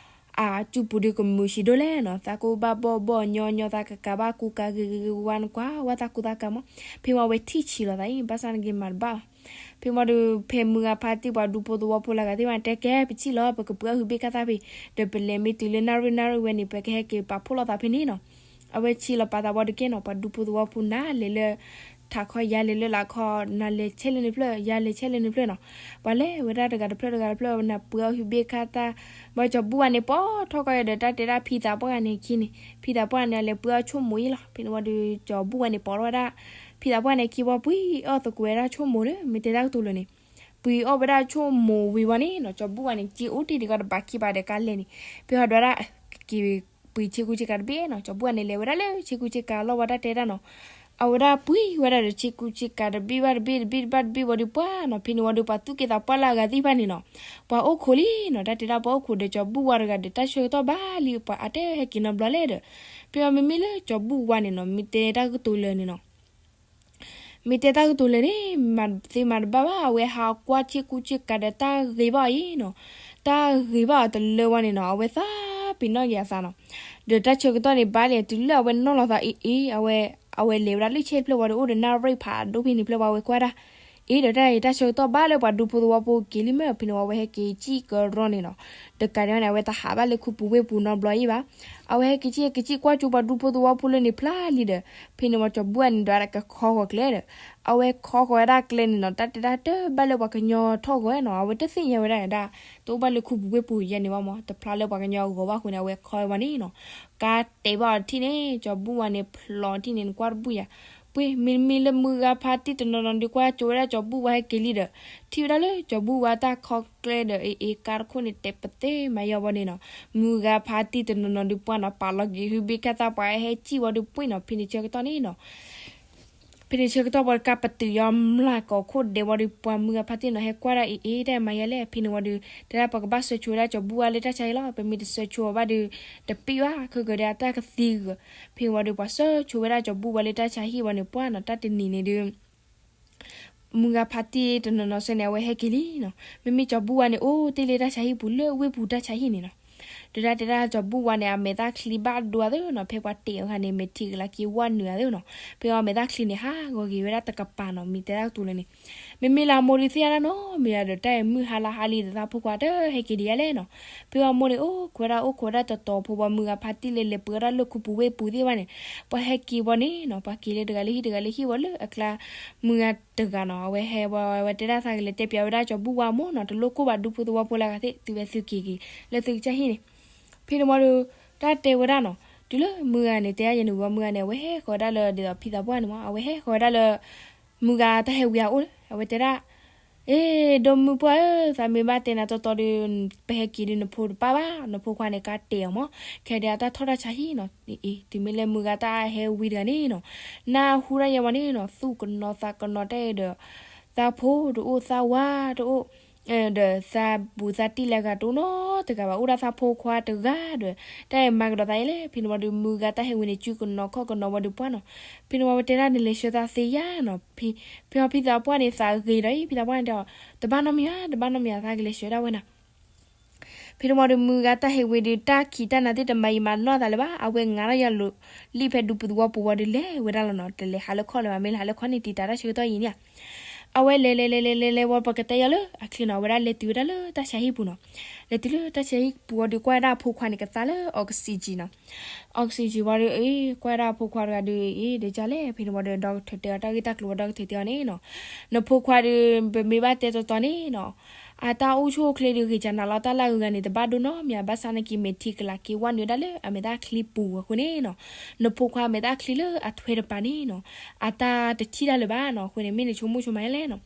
အစုပူၤဒုးကမုာ်ဆံးဒိၣ်လဲၣ်နီၤ, သးကအိၣ်ဘၣ်ဘီၣ်ဘီၣ်ညီညီ သးကကးဘၣ်ကူကၤဂ့ၤဂ့ၤဂ့ၤဝါနကွၢ်ဝဲသးကူသးကၤမး. ဖဲဝံၤအဝဲထံၣ်ဆံးလီၤသးအံၤ ဘၣ်ဆၣ်နက့ၤမၤတဘၣ်ဘၣ်. ဖဲဝံၤဒီး ဖဲမုၢ်ဂၤဖါတံၢ်ပှၤဒူဖိသဝီဖိလၢအဂၤသ့ၣ်တဖၣ်န့ၣ် တဲကဲ ပဆံၣ်လီၤ ပကပှ့ၤအီၣ်ဟုးဘ့ၣ်ခၣ်သၣ်ဖဲ ဒီးပလဲၤမ့ၢ်တုၤလၢနၣ်ရံၣ်နၣ်ရံၣ်ဝဲန့ၣ် ပကဟဲက့ၤပာ်ဖှိၣ်လိာ်သးဖဲန့ၣ်နီၤ. အဝဲဆံးလီၤပာ်သးဝံၤတက့ၢ်နီၤ, ပှၤဒူဖိသဝီဖိနၤလဲၤလၢ ထးခီ ယၤလဲၤလၢလာ်ခီ, နၤလဲၤဆဲးလၢနဖျၢၣ် ယၤလဲၤဆဲးလၢနဖျၢၣ်နီၤ. ပှၤလဲၤဝဲဒၣ်တဂၤတဖျၢၣ်တဂၤတဖျၢၣ် နပှ့ၤအီၣ်ဟုးဘ့ၣ်ခၣ်သၣ်, ဘၣ်ကၠီၤဘူၣ်ဝါန့ၣ် ပိာ်ထီၣ်ကီးယၤဒီး တၢ်တဲဒၣ်ဖံသးပှၢ်ဂၤန့ၣ်အခံန့ၣ် ဖံသးပှၢ်န့ၣ် အလဲၤပှ့ၤအီၣ်ဆိကမိၣ်အံၤလီၤ. ဖဲန့ၣ်ဝံၤဒီး ကၠီၤဘူၣ်ဝါန့ၣ် ပိာ်ထီၣ်ဝဲဒၣ် ဖံသးပှၢ်န့ၣ်အခံဝံၤ ပှ့ၤအီၣ်သကိးဝဲဒၣ်ဆိကမိၣ်ဒီး မ့ၢ်တဲတၢ်ကတိၤလၢန့ၣ် ပှ့ၤအီၣ်ဝဲဒၣ်ဆိကမိၣ်ဝံၤဝံၤန့ၣ်နီၤ, ကၠီၤဘူၣ်ဝါန့ၣ် က့အိၣ်တ့ၢ်ဒံးကီးတဘးခံဘးဒီးကါလဲၣ်န့ၣ်, ဖဲဟီဒွးဒၣ် က့ၤပှ့ၤဆ့ကူဆ့ကၤတဘ့ၣ်နီၤ, ကၠီၤဘူၣ်ဝါန့ၣ် လဲၤဝဲဒၣ်လၢဆ့ကူဆ့ကၤလီၢ်ဝံၤ တၢ်တဲဒၣ်နီၤ, အဝဲဒၣ်ပှ့ၤဝဲဒၣ်ဒီးဆ့ကူဆ့ကၤတဘ့ၣ်ဘၣ်တဘ့ၣ် တဘ့ၣ်ဘၣ်တဘ့ၣ်ဝံၤဒီးပှၢ်နီၤ, ဖဲန့ၣ်ဝံၤဒီး ပှၤသူၣ်က့သးပှၢ်လၢအဂၤသ့ၣ်တဖၣ်န့ၣ်နီၤ, ပှၤအိၣ်ခိးလံနီၤ, တၢ်တဲဒၣ်ပှၤအိၣ်ခိးဒီး ကၠီၤဘူၣ်ဝါတဂၤဒီး တၢ်ဆၢကတီၢ်ဘၣ်လံ ပှၤအါတဟဲက့ၤနီတဘျီလဲၣ်ဒီး, ဖဲမ့မ့ၢ်လၢကၠီၤဘူၣ်ဝါန့ၣ်နီၤ မ့ၢ်တဲတၢ်ကတိၤလၢန့ၣ်နီၤ မ့ၢ်တဲတၢ်ကတိၤလၢန့ၣ် မၤသ့မၤတဘၣ်ဘၣ်, အဝဲဟးကွၢ်ဆ့ကူဆ့ကၤဒီးတၢ်ဂ့ၤဘၣ်အီၤအံၤနီၤ, တၢ်ဂ့ၤဘၣ်အီၤတလၢဝံၤန့ၣ်နီၤ, အဝဲသးပ့ၤနီၣ်က့ၤအသးနီၤ, ဒီးတၢ်ဆၢကတီၢ်န့ၣ် ဘၣ်လဲၤတုၤလၢအဝဲနီၣ်လီၤသးအ့ၣ်အ့ၣ်, အဝဲ အဝဲလဲၤဝဲဒၣ်လၢဆဲးတဖျၢၣ်ဝံၤဒီး အိၣ်ဒီးနၣ်ရံၣ်ဖးဒိၣ်ဖဲန့ၣ်တဖျၢၣ်ဝံၤ အဝဲကွၢ်ဒၣ် အ့ၣ် ဒီးတၢ်အံၤတၢ်ဆၢကတီၢ်ဘၣ်လၢပှၤဒူဖိသဝီဖိက့ၤလံမ့ၢ်, ဖဲန့ၣ်ဝံၤ အဝဲဟဲက့ၤစံၣ်ကရီန့ၣ်နီၤ, တကးဒံးဘၣ်န့ၣ် အဝဲတဟးဘၣ်လၢခူပူၤဝ့ၢ်ပူၤနီတဘျီအံၤဘၣ်, အဝဲဟဲက့ၤစံၣ်ဟဲက့ၤစံၣ်ကွၢ်ကၠိပှၤဒူဖိသဝီဖိလၢန့ၣ်ဖျါလံဒီး, ဖဲန့ၣ်ဝံၤကၠီၤဘူၣ်ဝါန့ၣ် ဒွးဒၣ်ကခီဂီၤကျဲဒီး, အဝဲခီဂီၤဝဲဒၣ်ကျဲန့ၣ်နီၤ, တၢ်တဲဒၣ်တဘၣ်လၢပှၤကညီထီၣ်ဂီၤနီၤ, အဝဲတသ့ၣ်ညါဝဲဒၣ်ဒၣ်, တအိၣ်ဘၣ်လၢခူပူၤဝ့ၢ်ပူၤယဲန့ၣ်ဘၣ်မး, တဖျါလၢပှၤကညီဂီၤဘၣ်အဃိန့ၣ် အဝဲခီဝဲန့ၣ်နီၤ, ကါတဲာ်ဘၣ်အီၤတထံၣ်န့ၣ် ကၠီၤဘူၣ်ဝါန့ၣ် ဖျိးတထံၣ်န့ၣ် နကွၢ်တဘူၣ်ယၤ, ပှ့ၤမ့မ့ၢ်လၢမုၢ်ဂၤဖါတံၢ်တနီၤနီၤဒုးကွၢ်ကၠိဝဲဒၣ်ကၠီၤဘူၣ်ဝါဟဲက့ၤလံဒီး, ထံၣ်ဝဲဒၣ်လၢကၠီၤဘူၣ်ဝါတၢ်ခီကျဲဒီး အ့ၣ်အ့ၣ် ကါတခိၣ်န့ၣ် တဲပသ့မၤယီၤဝံၤန့ၣ်နီၤ, မုၢ်ဂၤဖါတံၢ်တနီၤနီၤဒုးပှၢ်နီၤ ပာ်လီၤက့ၤဟုဘ့ၣ်ခၣ်သၣ်ပှၤဟဲစံၣ်ဝံၤဒီးပှ့ၤနီၤ, ဖဲန့ၣ်ဆၢကတီၢ်န့ၣ်နီၤ ဖဲန့ၣ်ဆၢကတီၢ်ပှၤတကးပတုာ်ယီၤမျၢ်ကိးခိၣ်ဒဲးဝံၤဒီး ပှၤမုၢ်ဂၤဖါတံၢ်နီၤ ဟဲကွၢ်ဒၣ်အ့ၣ်အ့ၣ် တၢ်မၤယၤလဲၣ်, ဖဲန့ၣ်ဝံၤဒီး တဲဒၣ်ပကဘၣ်ဆၢဆိဝဲဒၣ်ကၠီၤဘူၣ်ဝါလၢတၢ်ဆါဟံၣ်လီၤ, ပမ့ၢ်တဆၢဆိအီၤဘၣ်ဒီး တပ့ၢ်ဘၣ် ခဲကဒီးအတၢ်ကသံဂ့ၤ, ဖဲန့ၣ်ဝံၤဒီး ပှၤဆၢဆိဝဲဒၣ်ကၠီၤဘူၣ်ဝါလၢတၢ်ဆါဟံၣ်ဝံၤန့ၣ် ပှၢ်နီၤ တၢ်တနံၤန့ၣ်ဒုး မုၢ်ဂၤဖါတံၢ်တနီၤနီၤစ့ၢ်န့ၣ် အဝဲဟဲက့ၤလံနီၤ, မ့မ့ၢ်ကၠီၤဘူၣ်ဝါန့ၣ် အိၣ်တ့ၢ်လၢတၢ်ဆါဟံၣ်ပူၤလၢဝ့ၢ်ပူၤတၢ်ဆါဟံၣ်န့ၣ်နီၤ, ဒီးတၢ်တဲဒၣ်ကၠီၤဘူၣ်ဝါန့ၣ် အမဲာ်သၣ်ချံဘၣ်ဒိအသးနီၤ, ဖဲပှၤတဲာ်အဂၤန့ၣ် မဲာ်ထံကလၤက့ၤဝဲနုာ်အသးနီၤ, ဖဲအမဲာ်သၣ်ချံန့ၣ် ဟးဂီၤက့ၤဝဲဒၣ်တကပၤနီၤ, မ့ၢ်တဲဒၣ်ကတိၤလၢန့ၣ် မ့မ့ၢ်လၢအမိၢ်ဒုးသ့ၣ်ညါဒၣ်နီတမံၤဒီး တၢ်အံၤမုၢ်ဟါလၢဟါလံဒီး သးဖိခွါတဟဲက့ၤဒံးယါလဲၣ်နီၤ, ဖဲအမိၢ်န့ၣ် အိၣ်ခိးဝဲဒၣ်အိၣ်ခိးဝဲဒၣ်တတီၤဖိ ပှၤမုၢ်ဂၤဖါတံၢ်လၢလဲၤပှ့ၤဝဲဒၣ်လၢခူပူၤဝ့ၢ်ပူၤသ့ၣ်တဖၣ်န့ၣ်, ပှၤဟဲက့ၤဝံၤန့ၣ်နီၤ ပှၤက့ၤလၢတဂၤလၢဟံၣ်ဝံၤလၢအကျါ မုၢ်ဂၤတဂၤနီၤ အဝဲဟဲဝံၤ အဝဲတဲဒၣ်သးကလဲၤတဲပၠးဝဲဒၣ်ကၠီၤဘူၣ်ဝါအမိၢ်နီၤ, တလိၣ်ကိၢ်ဘၣ်ဒူဖိသဝီဖိလၢအဂၤသ့ၣ် သုဝဲသုက့ၤက့ၤ လၢသုကစၢ်ဟံၣ်န့ၣ်, ဖဲန့ၣ်ဝံၤဒီး တၢ်တဲဝဲဒၣ်နီၤ, တုၤလၢမုၢ်ဂၤန့ၣ် တဲဒၣ်ယဲန့ၣ်ဝံၤ မုၢ်ဂၤန့ၣ် အဝဲဟဲဃီၤဝဲဒၣ်လၢ ဒ်သိးဖံသးပှၢ်န့ၣ်မး အဝဲဟဲဃီၤဝဲဒၣ်လၢ မုၢ်ဂၤတၢ်ဟဲဝံၤအအိၣ်လၢ အဝဲတဲဒၣ် အ့ ဒိၣ်မုၢ်ပှၢ်ဧၢ, သးမ့ၢ်ဘၣ်တဲနၤတီတီဒီး ပဟဲက့ၤဒီးနဖိတပၢ်ဘၣ်, နဖိခွါန့ၣ် ကါတဲာ်အီၤမး, ခဲဒၣ်အတၢ်ထီၣ်တၢ်ဆါဟံၣ်နီၤ, အ့ တုၤမ့ၢ်လၢမုၢ်ဂၤတၢ်ဟဲဝံၤတဂၤန့ၣ်နီၤ, နၢ်ဟူဒၣ်ယဲဝံၤန့ၣ်နီၤ သူၣ်ကနီၤသးကနီၤတၢ်အံၤဒီး သးဖိတအိၣ်သးဝၤတအိၣ် ဒီးသးဘူးသးတံၢ်လၢအဂၤတအိၣ်နီတဂၤဘၣ်, အိၣ်ဒၣ်သးဖိခွါတဂၤဒီး တၢ်အံၤမၤကဒီးသးယဲလဲၣ်, ဖဲန့ၣ်ဝံၤဒီး မုၢ်ဂၤတၢ်ဟဲဝံၤန့ၣ် စုကနီၤခီၣ်ကနီၤဝံၤဒီးပှၢ်နီၤ, ဖဲန့ၣ်ဝံၤ ဝဲတဲဒၣ်နလဲၤဆှၢသးသ့ယါနီၤ, ဖဲဖံသးပှၢ်န့ၣ် သးဂ့ၤဒီးအံၤ ဖံသးပှၢ်န့ၣ်တဲအီၤ တဘၣ်နီတမံၤဧါ, တဘၣ်နီတမံၤဧါ, သးကလဲၤဆှၢဒၣ်ဝဲနၤ ဖဲန့ၣ်ဝံၤဒီး မုၢ်ဂၤတၢ်ဟဲဝံၤဒီး တၢ်ခံးတၢ်နၤသ့ၣ်တမၤယံာ်မၤနီၢ်သးလၢၤဘၣ်, အဝဲငါထီၣ်ယၤလိာ်လံာ်ဖဲဒူပူၤသဝီပူၤဝံၤဒီး လဲၤဝဲဒၣ်လီၤနီၤ, တလဲၤဟးလၢခီၣ်လၢၤဘၣ်, မ့ၢ်လၢဟးလၢခီၣ်န့ၣ် တံာ်တာ်တၢ်ဆၢကတီၢ်ယံာ်န့ၣ်ဧါ, အဝဲလဲၤလဲၤလဲၤလဲၤလဲၤလဲၤဝံၤ ပကတဲယၤလၢအချ့နီၤ, အဝဲဒၣ်လဲၤတုၤဝဲဒၣ်လၢတၢ်ဆါဟံၣ်ပူၤနီၤ, လဲၤတုၤလၢတၢ်ဆါဟံၣ်ပူၤဝံၤဒီး ကွၢ်ဝဲဒၣ်အဖိခွါန့ၣ် ကသါလၢ oxygen နီၤ, oxygen ဝံၤဒီး အ့ ကွၢ်ဝဲဒၣ်အဖိခွါတဂၤဒီး အ့ ဒ်လဲၣ်, ဖဲန့ၣ်ဝံၤဒီး doctor တဲအီၤတၢ်ဂ့ၢ်တၢ်ကျိၤဝံၤ doctor တဲအီၤန့ၣ်နီၤ, နဖိခွါဒီး ပမ့ၢ်ဘၣ်တဲတီတီန့ၣ်နီၤ အတၢ်အိၣ်ဆူၣ်အိၣ်ချ့ဒီး ဂ့ၤကနၤလီၤ တၢ်လၢအဂၤန့ၣ် တဘၣ်ဒိနီတမံၤ ဘၣ်ဆၣ်နာ်က့ မဲာ်ထံကလၤက့ၤဝဲနုာ်ဝဲဒၣ်လၢအမဲာ်သၣ်ချံပူၤအဃိန့ၣ်နီၤ, နဖိခွါမဲာ်သၣ်ချံလၢအထွဲတပၤန့ၣ်နီၤ, အတၢ်တထံၣ်တၢ်လၢၤဘၣ်နီၤ. အဃိန့ၣ် မ့ၢ်နဆိကမိၣ်ဆိကမးလဲၣ်နီၤ.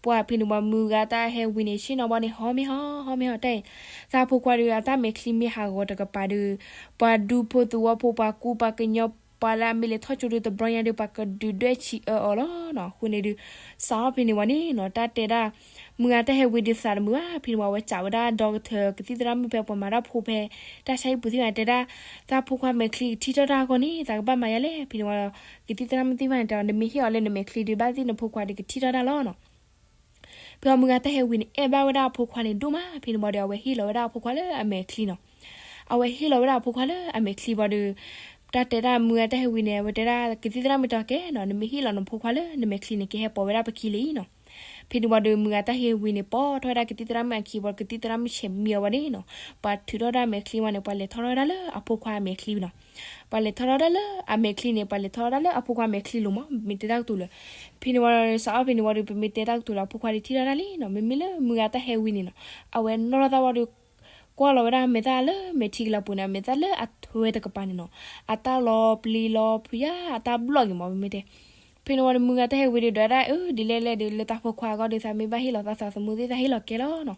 ပှၤဖဲန့ၣ်ဝံၤ မုၢ်ဂၤတၢ်ဟဲဝံၤန့ၣ် ဆ့ၣ်နီၤဘီန့ၣ် ဟီမ့ၢ်ဟီ ဟီမ့ၢ်ဟီတၢ်အံၤ, သးဖိခွါဒီး အတၢ်မဲာ်ချံမ့ၢ်ဟးဂီၤတကပၤဒီး ပှၤဒူဖိသဝီဖိ ပှၤကူပှၤကညီ ပှၤလၢအမ့ၢ်လဲၤထီၣ်ကၠိဒီး တဘျီညါဒီး ပှၤကဒုးဒွဲၣ်ဆံးအၢအီၤလီၤနီၤ. အဃိန့ၣ်ဒီး စးထီၣ်ဖဲန့ၣ်ဝံၤန့ၣ်နီၤ တၢ်တဲဒၣ် မုၢ်ဂၤတၢ်ဟဲဝံၤဒီးသးတမုာ်ဘၣ်. ဖဲန့ၣ်ဝံၤ အဝဲစံးဝဲဒၣ် ဒီကထၢၣ်ကသံၣ်သရၣ်မုၣ် ဖဲပှၤမၤတၢ်ဖိဖဲ တၢ်ဆါဟံၣ်ပူၤသ့ၣ်တဖၣ်န့ၣ် တဲဒၣ် သးဖိခွါမဲာ်ချံကထံၣ်ထီၣ်တၢ်အဂီၢ်န့ၣ် သးကဘၣ်မၤယၤလဲၣ်. ဖဲန့ၣ်ဝံၤ ကသံၣ်သရၣ်မုၣ်သ့ၣ်တဖၣ်န့ၣ် တဲအီၤ နမ့ၢ်ဟ့ၣ်အီၤလၢနမဲာ်ချံဒီး ဘၣ်သ့ၣ်နဖိခွါဒီးကထံၣ်ထီၣ်တၢ်လီၤနီၤ. ဖဲအံၤမုၢ်ဂၤတၢ်ဟဲဝံၤန့ၣ် အဲၣ်ဘၣ်ဝဲဒၣ်အဖိခွါန့ၣ်ဒိၣ်မး. ဖဲန့ၣ်ဝံၤဒီး အဝဲဟ့ၣ်လီၤဝဲဒၣ်အဖိခွါလၢအမဲာ်ချံနီၤ. အဝဲဟ့ၣ်လီၤဝဲဒၣ်အဖိခွါလၢအမဲာ်ချံဝံၤဒီး တၢ်တဲဒၣ်မုၢ်ဂၤတၢ်ဟဲဝံၤန့ၣ် အဝဲတဲဒၣ် ကသံၣ်သရၣ်မုၣ်တဲအီၤ ကဲနီၤ နမ့ၢ်ဟ့ၣ်လီၤနဖိခွါလၢနမဲာ်ချံန့ၣ် ကဟဲပိာ်ဝဲဒၣ်ပခံလံနီၤ. ဖဲန့ၣ်ဝံၤဒီး မုၢ်ဂၤတၢ်ဟဲဝံၤန့ၣ် ပိာ်ထီၣ်ဝဲဒၣ်ကသံၣ်သရၣ်မုၣ်အခံဝံၤဒီး ကသံၣ်သရၣ်မုၣ်ဆဲးမံအီၤဝံၤန့ၣ်နီၤ, ပှၤထုးထီၣ်ဒၣ်မဲာ်ချံဝံၤန့ၣ် ပှၤလဲၤထီၣ်ထီၣ်ဝဲဒၣ်လၢအဖိခွါအမဲာ်ချံနီၤ. ပှၤလဲၤထီၣ်ထီၣ်ဒၣ်လၢအမဲာ်ချံန့ၣ် ပှၤလဲၤထီၣ်ထီၣ်ဒၣ်လၢအဖိခွါမဲာ်ချံလီၤမး. မ့ၢ်တဲတၢ်ကတိၤလၢ ဖဲန့ၣ်ဝံၤဒီး စးထီၣ်ဖဲန့ၣ်ဝံၤဒီး ပမ့ၢ်တဲတၢ်ကတိၤလၢအဖိခွါဒီးထံၣ်ထီၣ်တၢ်လံနီၤ. မ့မ့ၢ်လၢမုၢ်ဂၤတၢ်ဟဲဝံၤန့ၣ်နီၤ အဝဲနီၣ်ထီၣ်သးဝံၤဒီး ကွၢ်လီၤဝဲဒၣ်အမဲာ်သၣ်လၢမဲာ်ထံကလၤပူၤန့ၣ် အမဲာ်သၣ်လၢအထွဲတကပၤန့ၣ်နီၤ, အတၢ်လီၤပျံၤလီၤဖုးယါ အတၢ်ဘျီၣ်က့ၤမး ပမ့ၢ်တဲ. ဖဲန့ၣ်ဝံၤဒီး မုၢ်ဂၤတၢ်ဟဲဝံၤဒီး ဒွးဒၣ် အၢ ဒ်လဲၣ်လဲၣ်ဒီး လၢတၢ်ဖိခွါအဂီၢ်ဒီး သးမ့ၢ်ဘၣ်ဟ့ၣ်လီၤသးသးသမူသ့ၣ် သးဟ့ၣ်လီၤကဲလီၤနီၤ.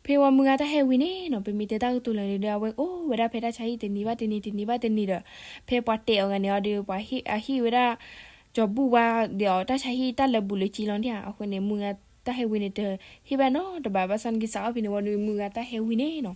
ဖဲဝံၤမုၢ်ဂၤတၢ်ဟဲဝံၤန့ၣ်နီၤ ပမ့ၢ်တဲတၢ်ကတိၤလၢာ်န့ၣ်ဒီး အဝဲအိၣ်ဝဲဒၣ်ဖဲတၢ်ဆါဟံၣ်တနံၤဘၣ်တနံၤ တနံၤဘၣ်တနံၤဒီး ဖဲပှၤတဲအီၤဂၤန့ၣ်အီၤဒီး ပှၤဟ့ၣ်အဟ့ၣ်ဝဲဒၣ် ကၠီၤဘူၣ်ဝါဒီးအီၤ တၢ်ဆါဟံၣ်တၢ်လၢာ်ဘူၣ်လၢာ်စ့လီၤန့ၣ်ဧါ. အဃိန့ၣ် မုၢ်ဂၤတၢ်ဟဲဝံၤန့ၣ် တဟ့ၣ်ဘၣ်နီတဘျီဘၣ်ဆၣ်နာ်က့ စးထီၣ်ဖဲန့ၣ်ဝံၤဒီး မုၢ်ဂၤတၢ်ဟဲဝံၤန့ၣ်နီၤ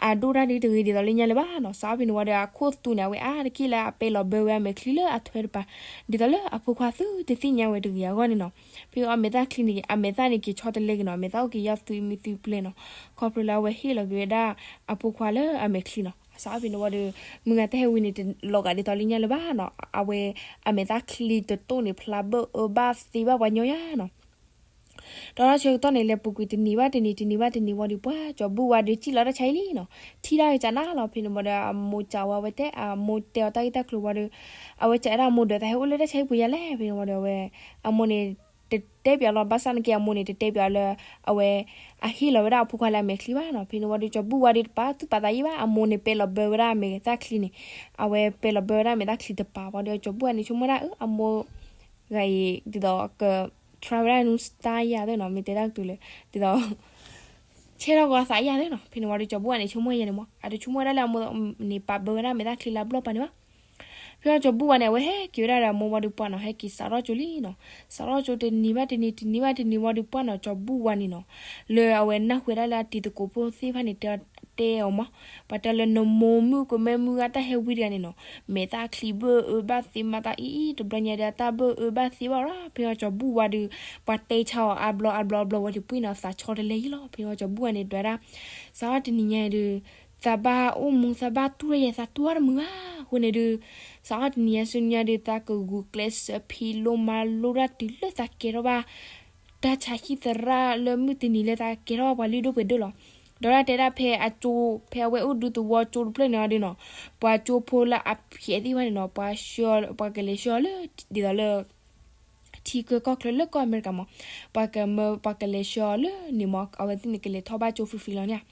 အဒိၣ်တၢ်ဒုးတဂ့ၤဒ်သိးလၢညါလၢၤဘၣ်နီၤ. စးထီၣ်ဖဲန့ၣ်ဝံၤဒီး အခိၣ်သူန့ၣ် အဝဲအါတက့ၢ်လၢအပဲာ်လီၤဘၢဝဲအမဲာ်ချံလၢအထွဲတပၤ ဒ်သိးလၢအဖိခွါသုတသ့ၣ်ညါဝဲတဂ့ၤအဂီၢ်န့ၣ်နီၤ. ဖဲအမဲာ်သၣ်ချံန့ၣ် အမဲာ်သၣ်န့ၣ်က့ၤဆီတလဲက့ၤနီၤ အမဲာ်သၣ်အိၣ်က့ၤယီၢ်သွံမံသွံပျဲနီၤ ခီဖျိလၢအဝဲဟ့ၣ်လီၤက့ၤဝဲဒၣ်အဖိခွါလၢအမဲာ်ချံနီၤ. စးထီၣ်ဖဲန့ၣ်ဝံၤဒီး မုၢ်ဂၤတၢ်ဟဲဝံၤန့ၣ် တလီၤဂာ်ဒ်သိးလၢညါလၢၤဘၣ်နီၤ. အဝဲအမဲာ်သၣ်ချံတတိၢ်န့ၣ် ဖျါဘၢၣ်အၢဘၣ်သ့ဘၣ်ပှၤညီယါနီၤ. ဒီးတၢ်ဆၢကတီၢ်န့ၣ် လဲၤပူၤကွံာ်တနံၤဘၣ်တနံၤ တနံၤဘၣ်တနံၤဝံၤဒီး ပှၤကၠီၤဘူၣ်ဝါဒီးစံၣ်လီၤတၢ်ဆါဟံၣ်လံနီၤ. ထံၣ်တၢ်ကစးနၤလီၤ ဖဲန့ၣ်ဝံၤဒီး အမိၢ်စံးဝဲ အဝဲတဲ အမိၢ်တဲအီၤတၢ်ဂ့ၢ်တၢ်ကျိၤဝံၤဒီး အဝဲစံးဝဲဒၣ်အမိၢ်ဒီး သးဟဲအိၣ်လၢတၢ်ဆါဟံၣ်ပူၤယါလဲၣ် ဖဲန့ၣ်ဝံၤဒီး အဝဲ အမိၢ်န့ၣ် တတဲပၠးလီၤ ဘၣ်ဆၣ်နာ်က့ အမိၢ်န့ၣ် တတဲပၠးလၢ အဝဲ အဟ့ၣ်လီၤဝဲဒၣ်အဖိခွါလၢအမဲာ်ချံဘၣ်နီၤ. ဖဲန့ၣ်ဝံၤဒီး ကၠီၤဘူၣ်ဝါဒီးတပာ်သူၣ်ပာ်သးယံာ်ဘၣ် အမိၢ်န့ၣ်ပဲာ်လီၤဘၢဝဲဒၣ်အမဲာ်သၣ်ချံန့ၣ် အဝဲပဲာ်လီၤဘၢဝဲဒၣ်အမဲာ်သၣ်ချံတပၤဝံၤဒီး ကၠီၤဘူၣ်ဝါန့ၣ်ဆိကမိၣ်ဝဲဒၣ် အမိၢ် ဂၤအံၤ ဒ်သိးက try ဝဲဒၣ် new style ယါသ့နီၤ မ့ၢ်တဲတၢ်ကတိၤလၢ ဒ်သိး ဆဲးထီၣ်ကီးသးယါသ့နီၤ. ဖဲန့ၣ်ဝံၤဒီး ကၠီၤဘူၣ်ဝါန့ၣ်ဆိကမိၣ်ယါန့ၣ်မး အတဆိကမိၣ်ဝဲဒၣ်လၢအမိၢ်န့ၣ် ပာ်ဘၢဝဲဒၣ်မဲာ်သၣ်ချံလၢအဘျီၣ်ပၤန့ၣ်ဘၣ်. ဖဲအံၤကၠီၤဘူၣ်ဝါန့ၣ် အဝဲဟဲက့ၤဝဲဒၣ်ဒီးအမိၢ်ဝံၤဒီးပှၢ်နီၤ ဟဲက့ၤစးထီၣ်ကၠိလံနီၤ. စးထီၣ်ကၠိတနံၤဘၣ်တနံၤ တနံၤဘၣ်တနံၤဝံၤဒီးပှၢ်နီၤ ကၠီၤဘူၣ်ဝါန့ၣ်နီၤ လၢအဝဲနၢ်ဟူဝဲဒၣ်လၢအတံၤသကိးဖိသ့ၣ်တဖၣ်န့ၣ် တဲတဲအီၤမး ပှၤတဲလၢနမိၢ်မုၣ်ကမဲမုၢ်ဂၤတၢ်ဟဲဝံၤတဂၤန့ၣ်နီၤ မဲာ်သၣ်ချံဘၢၣ်အၢဘၣ်သ့မၤတၢ်အံၤအံၤ တဘျီညါဒီး အတၢ်ဘၢၣ်အၢဘၣ်သ့ဘၣ်လီၤ. ဖဲအံၤကၠီၤဘူၣ်ဝါဒီး ပှၤတဲဆါအီၤအါဘျီအါဘျီအါဘျီဝံၤဒီး ပှၢ်နီၤ သးဆီတလဲယံာ်လီၤ. ဖဲအံၤကၠီၤဘူၣ်ဝါန့ၣ် ဒွးဒၣ် စးထီၣ်တနံၤညါဒီး သးဘၣ်အိၣ်မူ သးဘၣ်တူၢ်တၢ်ယဲ သးတူၢ်အါတမုာ်ဘၣ်. အဃိန့ၣ်ဒီး စးထီၣ်တနံၤညါဆူညါဒီး သးကဂုာ်ကျဲးစၢးဖံးလိမၤလိတၢ်တုၤလၢသးကဲထီၣ်ဘၣ် တၢ်ဆါဟံၣ်သရၣ်လၢမုၢ်တနံၤလၢသးကဲထီၣ်ဘၣ်ပှၤလုၢ်ဒိၣ်ပှ့ၤဒိၣ်လီၤ. ဒီးတၢ်တဲဒၣ်ဖဲအကၠိ ဖဲအဝဲအိၣ်ဒူသဝီကၠိတဖျၢၣ်န့ၣ်အီၤဒီးနီၤ ပှၤကၠိဖိလၢအဖျဲးသ့ၣ်တဖၣ်န့ၣ်နီၤ ပှၤဆှၢ ပှၤကလဲၤဆှၢအီၤလၢ ဒ်သိးလၢ ထံချၢကီၢ်ချၢလၢကီၢ်အမဲရကၤမး ပှၤကမၢ ပှၤကလဲၤဆှၢအီၤလၢန့ၣ်မး အဝဲသ့ၣ်န့ၣ်ကလဲၤထီၣ်ဘၣ်ကၠိ free free လီၤန့ၣ်.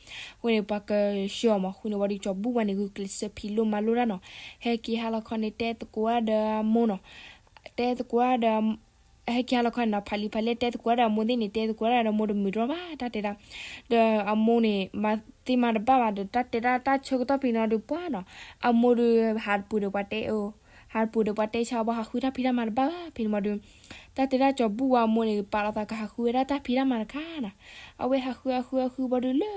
အဃိန့ၣ် ပှၤကဆှၢအီၤမး အဃိန့ၣ်ဝံၤဒီး ကၠီၤဘူၣ်ဝါန့ၣ် ဂုာ်ကျဲးစၢးဖံးလိမၤလိတၢ်နီၤ ဟဲက့ၤဟါလီၤခီန့ၣ် တဲသကိးဝဲဒၣ်ဒီးအမိၢ်နီၤ တဲသကိးဝဲဒၣ်ဒီး ဟဲက့ၤဟါလီၤခီန့ၣ်နီၤ ဖးလံာ်ဖးလဲၢ် တဲသကိးဝဲဒၣ်ဒီးအမိၢ်သ့ၣ်န့ၣ် တဲသကိးဝဲဒၣ်ဒီးအမိၢ်တမုာ်တြီဘၣ် တၢ်တဲဒၣ် ဒီးအမိၢ်န့ၣ် မၤသ့မၤတဘၣ်ဘၣ်ဒီး တၢ်တဲဒၣ်တၢ်ဆၢကတီၢ်ဖဲန့ၣ်အီၤဒီးပှၢ်နီၤ အမိၢ်ဒီး ဟးတပူၤဒီးပှၤတဲ ဟးတပူၤဒီးပှၤတဲဆါအီၤ ပှၤဟးဃုတၢ်ဖံးတၢ်မၤတဘၣ်ဘၣ် ဖဲန့ၣ်ဝံၤဒီး တၢ်တဲဒၣ်ကၠီၤဘူၣ်ဝါအမိၢ်န့ၣ် ပာ်လီၤသးကဟးဃုဝဲဒၣ်တၢ်ဖံးတၢ်မၤတခါနီၤ အဝဲဟးဃုဟးဃုဟးဃုဘၣ်ဒီးလၢ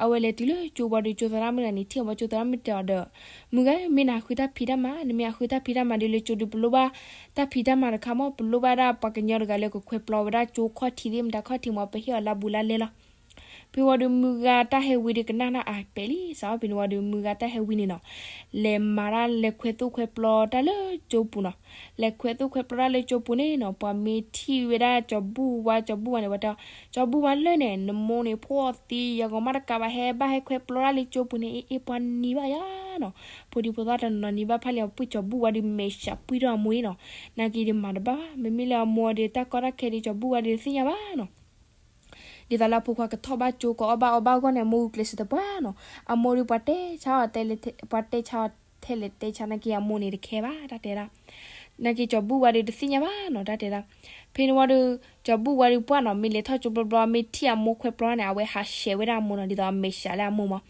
အဝဲလဲၤတုၤလၢကၠိဘၣ်ဒီး ကၠိသရၣ်မုၣ်တဂၤန့ၣ် ထံၣ်အီၤဘၣ် ကၠိသရၣ်မုၣ်တဲအီၤဒီး မုၢ်ဂၤ မ့ၢ်နဟးဃုတၢ်ဖံးတၢ်မၤ နမ့ၢ်ဟးဃုတၢ်ဖံးတၢ်မၤဒီးလၢကၠိဒီး ပလိၣ်ဘၣ်တၢ်ဖံးတၢ်မၤတခါမး ပလိၣ်ဘၣ်ဒၣ်ပှၤကညီတဂၤလၢကခွဲးပျီဝဲဒၣ်ကၠိခီၣ်ထံးသ့ၣ်မတၤခီၣ်ထံးမး ပဟ့ၣ်အီၤလၢအဘူးလၢအလဲလီၤ. ဖဲဝံၤဒီးမုၢ်ဂၤတၢ်ဟဲဝံၤဒီးကနၣ်နၢ်အါပဲာ်လံ စးထီၣ်ဖဲန့ၣ်ဝံၤဒီး မုၢ်ဂၤတၢ်ဟဲဝံၤန့ၣ်နီၤ လဲၤမၤတၢ်လဲၤခွဲးသူၣ်ခွဲးပျီတၢ်လၢကၠိပူၤနီၤ လဲၤခွဲးသူၣ်ခွဲးပျီတၢ်လၢကၠိပူၤန့ၣ်နီၤ ပှၤမ့ၢ်ထံၣ်ဝဲဒၣ်ကၠီၤဘူၣ်ဝါ ကၠီၤဘူၣ်ဝါန့ၣ် ပှၤတဲ ကၠီၤဘူၣ်ဝါလၢန့ၣ် နမိၢ်န့ၣ် ဖိအီၤသံ ယဂီၤမးတကးဘၣ် ဟဲဘၣ်ဟဲခွဲးပျီတၢ်လၢကၠိပူၤန့ၣ် အ့ၣ်အ့ၣ် ပှၤနံၤဘၣ်ယါနီၤ ဖိဒံဖိသၣ်တနီၤနံၤဘၣ်ဖးလံ အပှ့ၢ်ကၠီၤဘူၣ်ဝါဒီး မဲာ်ဆှးပှံၢ်ထီၣ်အမိၢ်အံၤနီၤ နာ်က့ဒီးမၤတဘၣ်ဘၣ် မ့မ့ၢ်လၢအမိၢ်ဒီး တၢ်ကီတၢ်ခဲဒီး ကၠီၤဘူၣ်ဝါဒီးတသ့ၣ်ညါဘၣ်နီၤ ဒ်သိးလၢအဖိခွါကထီၣ်ဘၣ်ကၠိ ကအီၣ်ဘၣ်အီဘၣ်အဂီၢ်န့ၣ် အမိၢ်ဂုာ်ကျဲးစၢးတပှၢ်နီၤ. အမိၢ်ဒုးပှၤတဲဆါအီၤတဲလၢ ပှၤတဲဆါအီၤထဲလဲၣ်တဲဆါ နာ်က့အမိၢ်န့ၣ်တခဲဘၣ် တၢ်တဲဒၣ်. နာ်က့ကၠီၤဘူၣ်ဝါဒုးတသ့ၣ်ညါဘၣ်နီၤ တၢ်တဲဒၣ်. ဖဲန့ၣ်ဝံၤဒီး ကၠီၤဘူၣ်ဝါဒုးပှၢ်နီၤ မ့ၢ်လဲၤထီၣ်ကၠိဘျီဘျီ မ့ၢ်ထံၣ်အမိၢ်ခွဲးပျီန့ၣ် အဝဲဟးဆှဲးဝဲဒၣ်အမိၢ်နီၤ ဒ်သိးအမဲာ်ဆှးလၢအမိၢ်မး.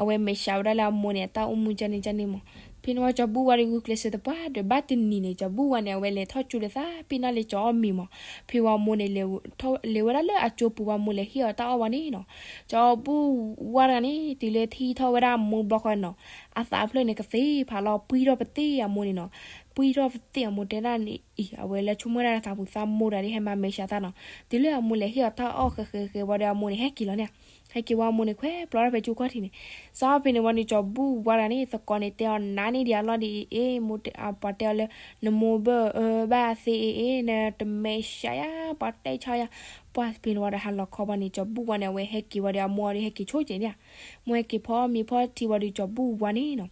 အဝဲမဲာ်ဆှးဝဲဒၣ်လၢအမိၢ်န့ၣ် အတၢ်အိၣ်မူကန့ၣ်ကန့ၣ်မး. ဖဲန့ၣ်ဝံၤကၠီၤဘူၣ်ဝါဒုးဂုာ်ကျဲးစၢးတပှၢ်ဒီး ဘၣ်တနံၤန့ၣ် ကၠီၤဘူၣ်ဝါန့ၣ် အဝဲလဲၤထီၣ်ကၠိလၢသးပ့ၤနီၣ်လၢကအီၣ်မ့ၤမး. ဖဲဝံၤအမိၢ်န့ၣ် လဲၤဝဲဒၣ်လၢအကၠိပူၤဝံၤအမိၢ်လဲၤဟ့ၣ်အီၤတၢ်အီၣ်ဝံၤန့ၣ်နီၤ. ကၠီၤဘူၣ်ဝါတဂၤန့ၣ် တုၤလၢထံၣ်ထီၣ်ဝဲဒၣ်အမိၢ်ဘျီဃီနီၤ အသးဖျၢၣ်န့ၣ်ကသ့ဖးလီၤ ပှံထီၣ်ပသ့ၣ်အမိၢ်န့ၣ်နီၤ. ပှံထီၣ်ပသ့ၣ်အမိၢ်တဲဒၣ်န့ၣ်အံၤ အဝဲလၢဆိကမိၣ်ဒၣ်လၢသးပူၤသးမိၢ်တဂၤဒ်ဟဲမၤမဲာ်ဆှးသးနီၤ. တုၤလၢအမိၢ်လဲၤဟ့ၣ်အီၤတၢ်အီၣ်ဃဲးဃဲးဃဲးဝံၤဒီးအမိၢ်န့ၣ် ဟဲက့ၤလီၤန့ၣ် ဟဲက့ၤဝံၤအမိၢ်န့ၣ်ခွဲးပျီထီၣ်ဖဲကၠိခီၣ်ထံးန့ၣ်. စးဖဲန့ၣ်ဝံၤန့ၣ် ကၠီၤဘူၣ်ဝါတဂၤန့ၣ် သကိးန့ၣ်တဲအီၤနၤန့ၣ်ဒံးအလီၢ်ဒ်အံၤအ့ၣ် မိၢ်တဲ ပှၤတဲအီၤလၢ နမိၢ်ဘၣ်အၢဘၣ်သ့အ့ၣ်အ့ၣ် နတမဲာ်ဆှးယါ ပှၤတဲဆါယါ. ပှၢ်ဖဲန့ၣ်ဝံၤဒီးဟးလီၤခီဘၣ်န့ၣ် ကၠီၤဘူၣ်ဝါန့ၣ် အဝဲဟဲက့ၤဝံၤဒီးအမိၢ်အီၤဒီးဟဲက့ၤဆိကဲးန့ၣ်ဧါ. မိၢ်ဟဲက့ၤဖီမ့ၤဖီထံဝံၤဒီးကၠီၤဘူၣ်ဝါန့ၣ်နီၤ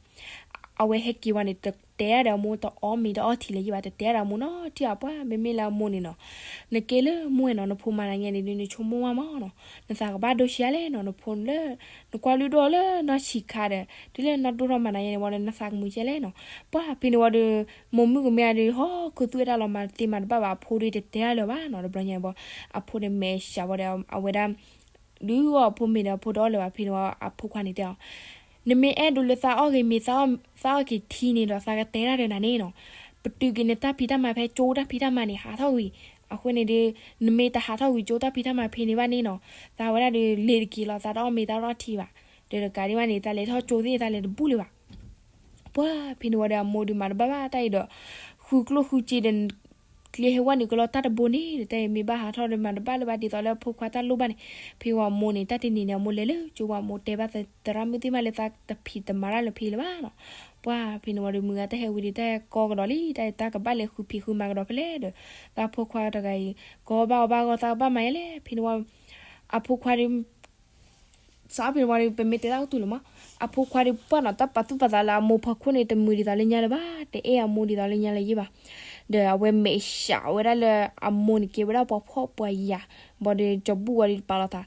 အဝဲဟဲက့ၤဝံၤန့ၣ် တတဲဒၣ်ဒီးအမိၢ်တအီၣ်မ့ၤတအီထံလၢၤယံၤဘၣ် တတဲဒၣ်ဒီးအမိၢ်နီတထံၣ်ဘၣ်. ပှၢ်မ့မ့ၢ်လၢအမိၢ်န့ၣ်နီၤ နကဲလၢမိၢ်နီၤ နဖိမၤနၤညါန့ၣ်ဒုး နဆိကမိၣ်ဝဲမးနီၤ နသးကဘၣ်ဒိဆံးအါလဲၣ်နီၤ နဖိလၢ နကွၢ်လုၢ်ဒိၣ်လၢနီၢ်ဆံးခါဒီး တုၤလၢနီၢ်ဒိၣ်ထီၣ်မၤနၤညါန့ၣ်ဝံၤဒီး နသးကမုာ်ကဲလဲၣ်နီၤ. ပှၢ်ဖဲန့ၣ်ဝံၤဒီး မိၢ်မုၣ်ကမဲဒုး ဟီၣ်ခိၣ်သူၣ်အဲၣ်တၢ်လီၤမၤတသ့မၤတဘၣ်ဘၣ် အဖိဒုးတတဲဒၣ်လၢၤဘၣ်နီၤ တဘျီညါဘၣ် အဖိန့ၣ်မဲာ်ဆှးဝံၤဒီး အဝဲဒၣ် ဒုးအီၣ်အဖိမ့ၤဒီးအဖိတအီၣ်လၢၤဘၣ် ဖဲန့ၣ်ဝံၤအဖိခွါန့ၣ်တဲအီၤ နမ့ၢ်အဲၣ်ဒိးလၢသးအီၣ်က့ၤမ့ၤ သးအီၣ်က့ၤထံန့ၣ်ဒီး သးကတဲဒၣ်ဒီးနၤန့ၣ်နီၤ ပတုာ်က့ၤနတၢ်ဖံးတၢ်မၤဖဲကၠိတၢ်ဖံးတၢ်မၤန့ၣ် ဟးထီၣ်ဝံၤ အဃိန့ၣ်ဒီး နမ့ၢ်တဟးထီၣ်ဝံၤကၠိတၢ်ဖံးတၢ်မၤဖဲန့ၣ်ဘၣ်န့ၣ်နီၤ သးဝဲဒၣ်ဒီးလ့ၤတက့ၤလီၤ သးတအီၣ်မ့ၤသးတအီၣ်ထံဘၣ် ဒီးတကးဒံးဘၣ်န့ၣ် သးလဲၤထီၣ်ကၠိသ့ၣ် သးလဲၤတဘူၣ်လၢၤဘၣ် ပှၢ်ဖဲန့ၣ်ဝံၤဒီးအမိၢ်ဒုးမၤတဘၣ်ဘၣ်တၢ်အံၤဒီး ဃုကျိၣ်ဃုစ့ဒီး ကျဲဟဲဝဲန့ၣ်ကလီတၢ်တဘိန့ၣ် တၢ်အံၤမ့ၢ်ဘၣ်ဟးထီၣ်ဒီးမၤတဘၣ်လၢၤဘၣ် ဒ်သိးလၢအဖိခွါတၢ်လိၣ်ဘၣ်န့ၣ် ဖဲဝံၤအမိၢ်န့ၣ် တၢ်တနံၤန့ၣ် အမိၢ်လဲၤလၢကၠိဝံၤအမိၢ်တဲဘၣ်သရၣ်မုၣ်သ့ၣ်တဖၣ်လၢသးတဖံးတမၤတၢ်လၢဖဲလၢၤဘၣ်နီၤ ပှၢ်ဖဲန့ၣ်ဝံၤဒီးမုၢ်ဂၤတၢ်ဟဲဝံၤဒီးတၢ်ကီကဒီးလံ တၢ်တၢ်ကဘၣ်လဲၤဃုဖံးဃုမၤကဒီးဖဲလဲၣ်ဒီး သးဖိခွါတဂၤအံၤ ကအီၣ်ဘၣ်အီဘၣ်အဂီၢ် သးကဘၣ်မၤယဲလဲၣ် ဖဲန့ၣ်ဝံၤ အဖိခွါဒီး စးဖဲန့ၣ်ဝံၤဒီး ပမ့ၢ်တဲတၢ်ကတူၢ်လၢၤမး အဖိခွါဒီးပှၢ်နီၤ တၢ်ပာ်သူၣ်ပာ်သးလၢအမိၢ်ဖီခိၣ်န့ၣ် တမုာ်ဒ်သိးလၢညါလၢၤဘၣ် တအဲၣ်အမိၢ်ဒ်သိးလၢညါလၢၤယံၤဘၣ် ဒီးအဝဲမဲာ်ဆှးဝဲဒၣ်လၢအမိၢ်န့ၣ်ကဲဝဲဒၣ်ပှၤဖှီၣ်ပှၤယာ် ဘၣ်ဒီးကၠီၤဘူၣ်ဝံၤဒီးပာ်လီၤ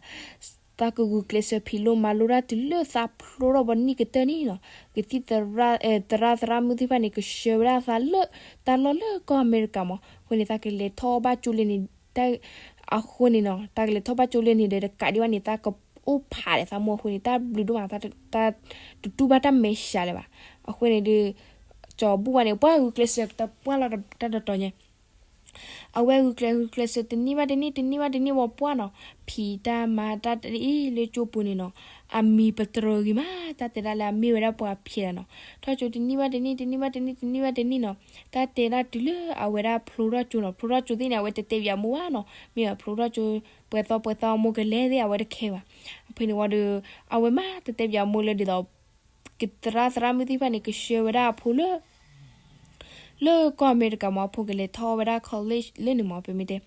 သး သးကဂုာ်ကျဲးစၢးဖံးလိမၤလိတၢ်တုၤလၢသးဖျိထီၣ်ဘၣ်နံၣ်ကတၢၢ်န့ၣ်နီၤ ကသံၣ်သရၣ် သရၣ်သရၣ်မုၣ်သ့ၣ်တဖၣ်န့ၣ် ကဆှၢဝဲဒၣ်သးလၢ တၢ်လီၢ်လၢကီၢ်အမဲရကၤမး အဃိန့ၣ် သးကလဲၤထီၣ်ဘၣ်ကၠိလၢန့ၣ် တၢ် အဃိန့ၣ်နီၤ တၢ်ကလဲၤထီၣ်ဘၣ်ကၠိလၢန့ၣ်ဒီး တကးဒံးဘၣ်န့ၣ် သးကအိၣ်ဖးဒီးသးမိၢ်အဃိန့ၣ် တၢ်ဘျုးဒိၣ်မး တတူၢ်ဘၣ်တၢ်မဲာ်ဆှးလၢၤဘၣ် အဃိန့ၣ်ဒီး ကၠီၤဘူၣ်ဝဲန့ၣ် ပှၢ်ဂုာ်ကျဲးစၢးတပှၢ်လီၤတၢ်တတီၤညါ အဝဲဂုာ်ကျဲး ဂုာ်ကျဲးစၢးတနံၣ်ဘၣ်တနံၣ် တနံၣ်ဘၣ်တနံၣ်ဝံၤပှၢ်နီၤ ဖံးတၢ်မၤတၢ်တအံၤလၢကၠိပူၤန့ၣ်နီၤ အမံၤပတြၢၤဂ့ၤမး တၢ်တဲဒၣ်လၢအမ့ၢ်ဝဲဒၣ်ပှၤဖျဲးဒီးနီၤ ထီၣ်ကၠိတနံၣ်ဘၣ်တနံၣ် တနံၣ်ဘၣ်တနံၣ် တနံၣ်ဘၣ်တနံၣ်နီၤ တၢ်တဲဒၣ်တုၤလၢအဝဲဒၣ်ဖျိထီၣ်ကၠိနီၤ ဖျိထီၣ်ကၠိသ့ၣ်န့ၣ် အဝဲတတဲပၠးအမိၢ်ဘၣ်နီၤ မ့ၢ်ဖျိထီၣ်ကၠိ ပှဲၤသီပှဲၤသီအမိၢ်ကလဲၤသ့ၣ် အဝဲတခဲဘၣ် ဖဲန့ၣ်ဝံၤဒီး အဝဲမ့ၢ်တတဲပၠးအမိၢ်လၢဒ်သိး ကသရၣ်သရၣ်မုၣ်သ့ၣ်တဖၣ်န့ၣ် ကဆှၢဝဲဒၣ်အဖိလၢ လၢကီၢ်အမဲရကၤမး အဖိကလဲၤထီၣ်ဝဲဒၣ် college လၢန့ၣ်မး ပမ့ၢ်တဲ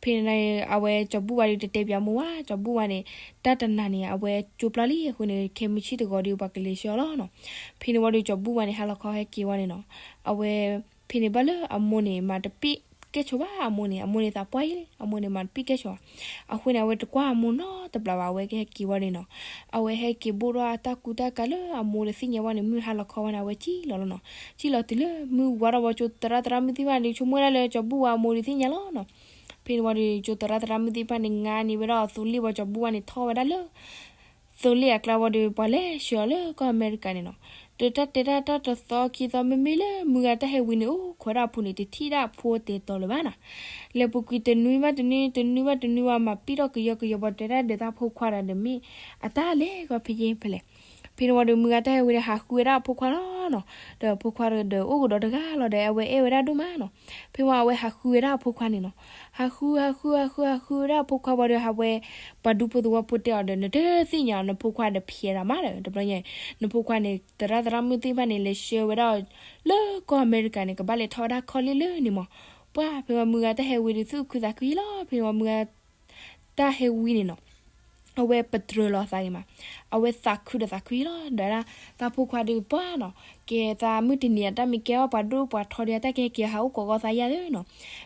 ဖဲန့ၣ် အဝဲကၠီၤဘူၣ်ဝါဒီးတတဲပၠးအမိၢ်ဘၣ် ကၠီၤဘူၣ်ဝါန့ၣ် တၢ်တနၤန့ၣ် အဝဲကၠိပျၢ်လံအဃိန့ၣ် ခဲမုၢ်ဆ့ၣ်တဂီၤဒီးပှၤကလဲၤဆှၢအီၤလီၤနီၤ ဖဲန့ၣ်ဝံၤဒီးကၠီၤဘူၣ်ဝါန့ၣ် ဟါလီၤခီဟဲက့ၤဝံၤန့ၣ်နီၤ အဝဲ ဖဲန့ၣ်ဘၣ်လၢအမိၢ်န့ၣ် မၤတပ့ၢ်ကဲဆိးဘၣ်အမိၢ်န့ၣ် အမိၢ်န့ၣ်သးပှၢ်ယံၤလံ အမိၢ်န့ၣ်မၤတပ့ၢ်ကဲဆိးဘၣ် အဃိန့ၣ် အဝဲတကွၢ်အမိၢ်နီတဘျီဘၣ် အဝဲကဟဲက့ၤဝံၤန့ၣ်နီၤ အဝဲဟဲက့ၤဘိၣ်ထီၣ်အတၢ်ကူတၢ်ကၤလၢအမိၢ်တသ့ၣ်ညါဝံၤန့ၣ် မုၢ်ဟါလီၤခီဝဲန့ၣ် အဝဲစံၣ်လီၤလီၤနီၤ စံၣ်လီၤတုၤလၢမုၢ်ဝါထီၣ်ဝံၤ ကၠိသရၣ်သရၣ်မုၣ်သ့ၣ်တဖၣ်န့ၣ် ဆိကမိၣ်ဝဲဒၣ်လၢကၠီၤဘူၣ်ဝါအမိၢ်ဒုးသ့ၣ်ညါလီၤနီၤ ဖဲန့ၣ်ဝံၤဒီး ကၠိသရၣ်သရၣ်မုၣ်သ့ၣ်တဖၣ်န့ၣ် ငါန့ၢ်ဝဲဒၣ်အသိလ့ၣ်ဝံၤ ကၠီၤဘူၣ်ဝါန့ၣ်ထီၣ်ဝဲဒၣ်လၢ သိလ့ၣ်အကျါဝံၤဒီး ပှၤလဲၤဆှၢအီၤလၢကီၢ်အမဲရကၤန့ၣ်နီၤ ဒီးတၢ်တဲဒၣ်တၢ်တသီခံသီ မ့မ့ၢ်လၢမုၢ်ဂၤတၢ်ဟဲဝံၤန့ၣ် အိၣ်ခိးဝဲဒၣ်အဖိန့ၣ် တထံၣ်ဒၣ်အဖိတဲာ်တီၤလၢၤဘၣ်နီၤ လဲၤပူၤကွံာ်တနွံဘၣ်တနွံ တနွံဘၣ်တနွံဝံၤ မၤပံၣ်ထီၣ်ကယီကယီ ပှၤတဲဒၣ်ဒီးတၢ်ဖိခွါဒီး မ့ၢ်အတၢ်လဲၤဂီၤဖဲယဲၢ်ဖဲလဲၣ် ဖဲန့ၣ်ဝံၤဒီး မုၢ်ဂၤတၢ်ဟဲဝံၤဒီး ဟးဃုဝဲဒၣ်အဖိခွါလီၤနီၤ ဒီးအဖိခွါဒီးအိၣ်ကဒီးတဂၤလီၤဒီး အဝဲအဲၣ်ဝဲဒၣ်ဒိၣ်မးနီၤ ဖဲဝံၤအဝဲဟးဃုဝဲဒၣ်အဖိခွါန့ၣ်နီၤ ဟးဃု ဟးဃု ဟးဃု ဟးဃုဝဲဒၣ်အဖိခွါဝံၤဒီး အဝဲ ပှၤဒူဖိသဝီဖိတဲအီၤဒီး နတသ့ၣ်ညါ နဖိခွါဒီးဖျဲးတၢ်မးဒီး တဘျီညါ နဖိခွါန့ၣ် သရၣ်သရၣ်မုၣ်သ့ၣ်တဖၣ်န့ၣ် လဲၤဆှၢဝဲဒၣ် လၢကီၢ်အမဲရကၤန့ၣ် ကဘၣ်လဲၤထီၣ်ဝဲဒၣ်ခီလ့ၣ်လၢန့ၣ်မး ပှၢ်ဖဲဝံၤမုၢ်ဂၤတၢ်ဟဲဝံၤဒီး သူၣ်ခုသးခုယံၤလီၤ ဖဲဝံၤမုၢ်ဂၤ တၢ်ဟဲဝံၤန့ၣ်နီၤ အဝဲပတြၢၤလီၤအသးဂ့ၤမး အဝဲသးခုဒီးသးခုယံၤလီၤ ဒီးဒၣ် သးဖိခွါဒီးပှၢ်နီၤ ကဲသးမုၢ်တနံၤအတၢ်မ့ၢ်ကဲထီၣ်ပှၤဒိၣ်ပှၤထီဒီး တၢ်ကဟဲက့ၤဟးအိၣ်ကိးဂီၤသးယၤလၢနီၤ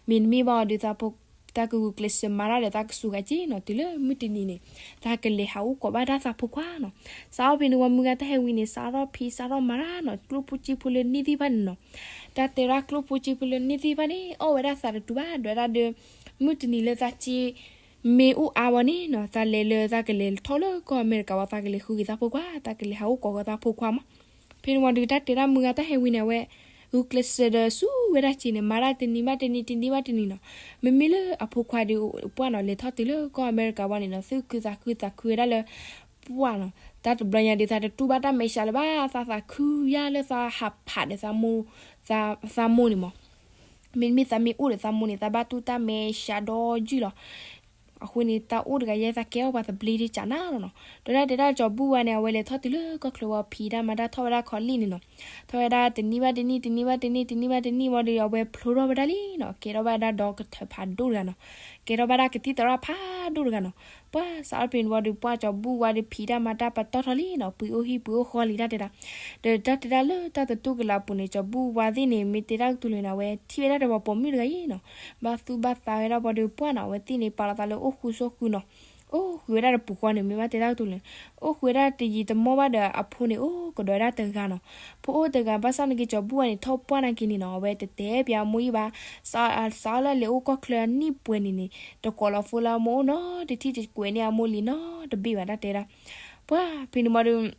မ့တမ့ၢ်ဘၣ်ဒီးသးဖိ သးကဂုာ်ကျဲးစၢးမၤတၢ်ဒီးသးကစူၤဂၤက့နီၤ တုၤလၢမုၢ်တနံၤန့ၣ် သးကလဲၤဟးအိၣ်ကိးဘၣ်တၢ်သးဖိခွါနီၤ. စးထီၣ်ဖဲန့ၣ်ဝံၤ မုၢ်ဂၤတၢ်ဟဲဝံန့ၣ် စးထီၣ်ဖံးစးထီၣ်မၤတၢ်နီၤ ကျိၣ်ဖိစ့ဖိလၢန့ၢ်သ့ၣ်တဖၣ်န့ၣ်နီၤ. တၢ်တဲဒၣ်ကျိၣ်ဖိစ့ဖိလၢန့ၢ်သ့ၣ်တဖၣ်န့ၣ် အီၣ်ဝဲဒၣ်သးတတုၤဘၣ် ဒွဲဒၣ်ဒီး မုၢ်တနံၤလၢသးစ့ မ့ၢ်အိၣ်အါဝဲန့ၣ်နီၤ သးလဲၤလၢသးကလဲၤထီၣ်လၢကီၢ်အမဲရကၤဝံၤ သးကလဲၤဃုက့ၤသးဖိခွါ သးကလဲၤဟးအိၣ်ကိးက့ၤသးဖိခွါမး. ဖဲန့ၣ်ဝံၤဒီး တၢ်တဲဒၣ်မုၢ်ဂၤတၢ်ဟဲဝံန့ၣ် အဝဲ ဂုာ်ကျဲးစၢးဒီးစူၤဝဲဒၣ်စ့န့ၣ် မၤတၢ်တနံၤဘၣ်တနံၤ တနံၤဘၣ်တနံၤနီၤ. မ့မ့ၢ်လၢအဖိခွါဒီးပှၢ်နီၤ လဲၤထီၣ်တုၤလၢကီၢ်အမဲရကၤဝံၤန့ၣ်နီၤ သူၣ်ခုသးခု သးခုဝဲဒၣ်လၢ ပှၢ်နီၤ. တၢ်တဘျီညါဒီး သးတတူၢ်ဘၣ်တၢ်မဲာ်ဆှးလၢၤဘၣ် သးသးခုယါလၢသးဟးဖးဒီးသးမိၢ်, သးမိၢ်န့ၣ်မး. မ့မ့ၢ်သးမ့ၢ်အိၣ်ဒီးသးမိၢ်န့ၣ် သးဘၣ်တူၢ်တၢ်မဲာ်ဆှးဒီးယုၢ်လီၤ. အဃိန့ၣ် တၢ်အိၣ်တဂၤယဲ သးကဲအီၣ်ပှၤသဘျ့ဒ်ကးနၤလီၤနီၤ. ဒီးတၢ်တဲဒၣ်ကၠီၤဘူၣ်ဝါန့ၣ် အဝဲလဲၤထီၣ်တုၤလၢကီၢ်ချၢဝံၤ ဖံးတၢ်မၤတၢ်ထီၣ်ဝဲဒၣ်ခီလံၣ်န့ၣ်နီၤ. ထီၣ်ဝဲဒၣ်တနံၤဘၣ်တနံၤ တနံၤဘၣ်တနံၤ တနံၤဘၣ်တနံၤဝံၤဒီး အဝဲဖျိထီၣ်ဝဲဒၣ်လံနီၤ. ကဲထီၣ်ဘၣ်ဒၣ်ဒီးကထၢၣ်ဖးဒိၣ်တဂၤနီၤ. ကဲထီၣ်ဘၣ်ဒၣ်ကသံၣ်သရၣ်ဖးဒိၣ်တဂၤနီၤ. ပှၢ်စးထီၣ်ဖဲန့ၣ်ဝံၤဒီး ပှၢ်ကၠီၤဘူၣ်ဝါဒီးဖံးတၢ်မၤတၢ်ပတီၢ်ထီၣ်လံနီၤ. ပှ့ၤအိၣ်ဟံၣ်ပှ့ၤအိၣ်ဃီလံ တၢ်တဲဒၣ်. ဒီးတၢ်တဲဒၣ်လၢတၢ်သတူၢ်ကလာ်အပူၤန့ၣ် ကၠီၤဘူၣ်ဝါသ့ၣ်န့ၣ် မ့ၢ်တဲတၢ်ကတိၤလၢၤန့ၣ် အဝဲထံၣ်ဝဲဒၣ်ဒီးပှၤပိာ်မုၣ်တဂၤအံၤနီၤ. ဘၣ်သူၣ်ဘၣ်သးဝဲဒၣ်ဝံၤဒီး ပှၢ်နီၤ အဝဲသ့ၣ်န့ၣ် ပာ်လီၤသးလၢအိၣ်ဃုာ်ဆိးဃုာ်နီၤ. အိၣ်ဃုာ်ဝဲဒၣ်ဒီးပူၤဃီန့ၣ် မ့ၢ်ဘၣ်တဲတၢ်ကတိၤလၢၤန့ၣ် အိၣ်ဃုာ်ဝဲဒၣ်တယံာ်တမီၢ်ဘၣ်ဒီး အဖိန့ၣ် အိၣ်ကဒီးဝဲဒၣ်တဂၤနီၤ. ဖိအိၣ်တဂၤ ဘၣ်ဆၣ်နာ်က့ ကၠီၤဘူၣ်ဝါန့ၣ် ထီၣ်ပှၢ်နာ်က့န့ၣ်နီၤ အဝဲတတဲပၠးအမိၢ်အံၤဘၣ်. စးလၢအလဲၤအိၣ်ကီၢ်ချၢအနံၣ်ပှဲၤန့ၣ်န့ၣ် တကိးလီၤဖိလၢအမိၢ်အိၣ်နီတထံၣ် တကွဲးန့ၢ်အမိၢ်လံနီတဘ့ၣ်ဘၣ် တၢ်တဲဒၣ်. ပှၢ်ဖဲန့ၣ်ဝံၤဒီး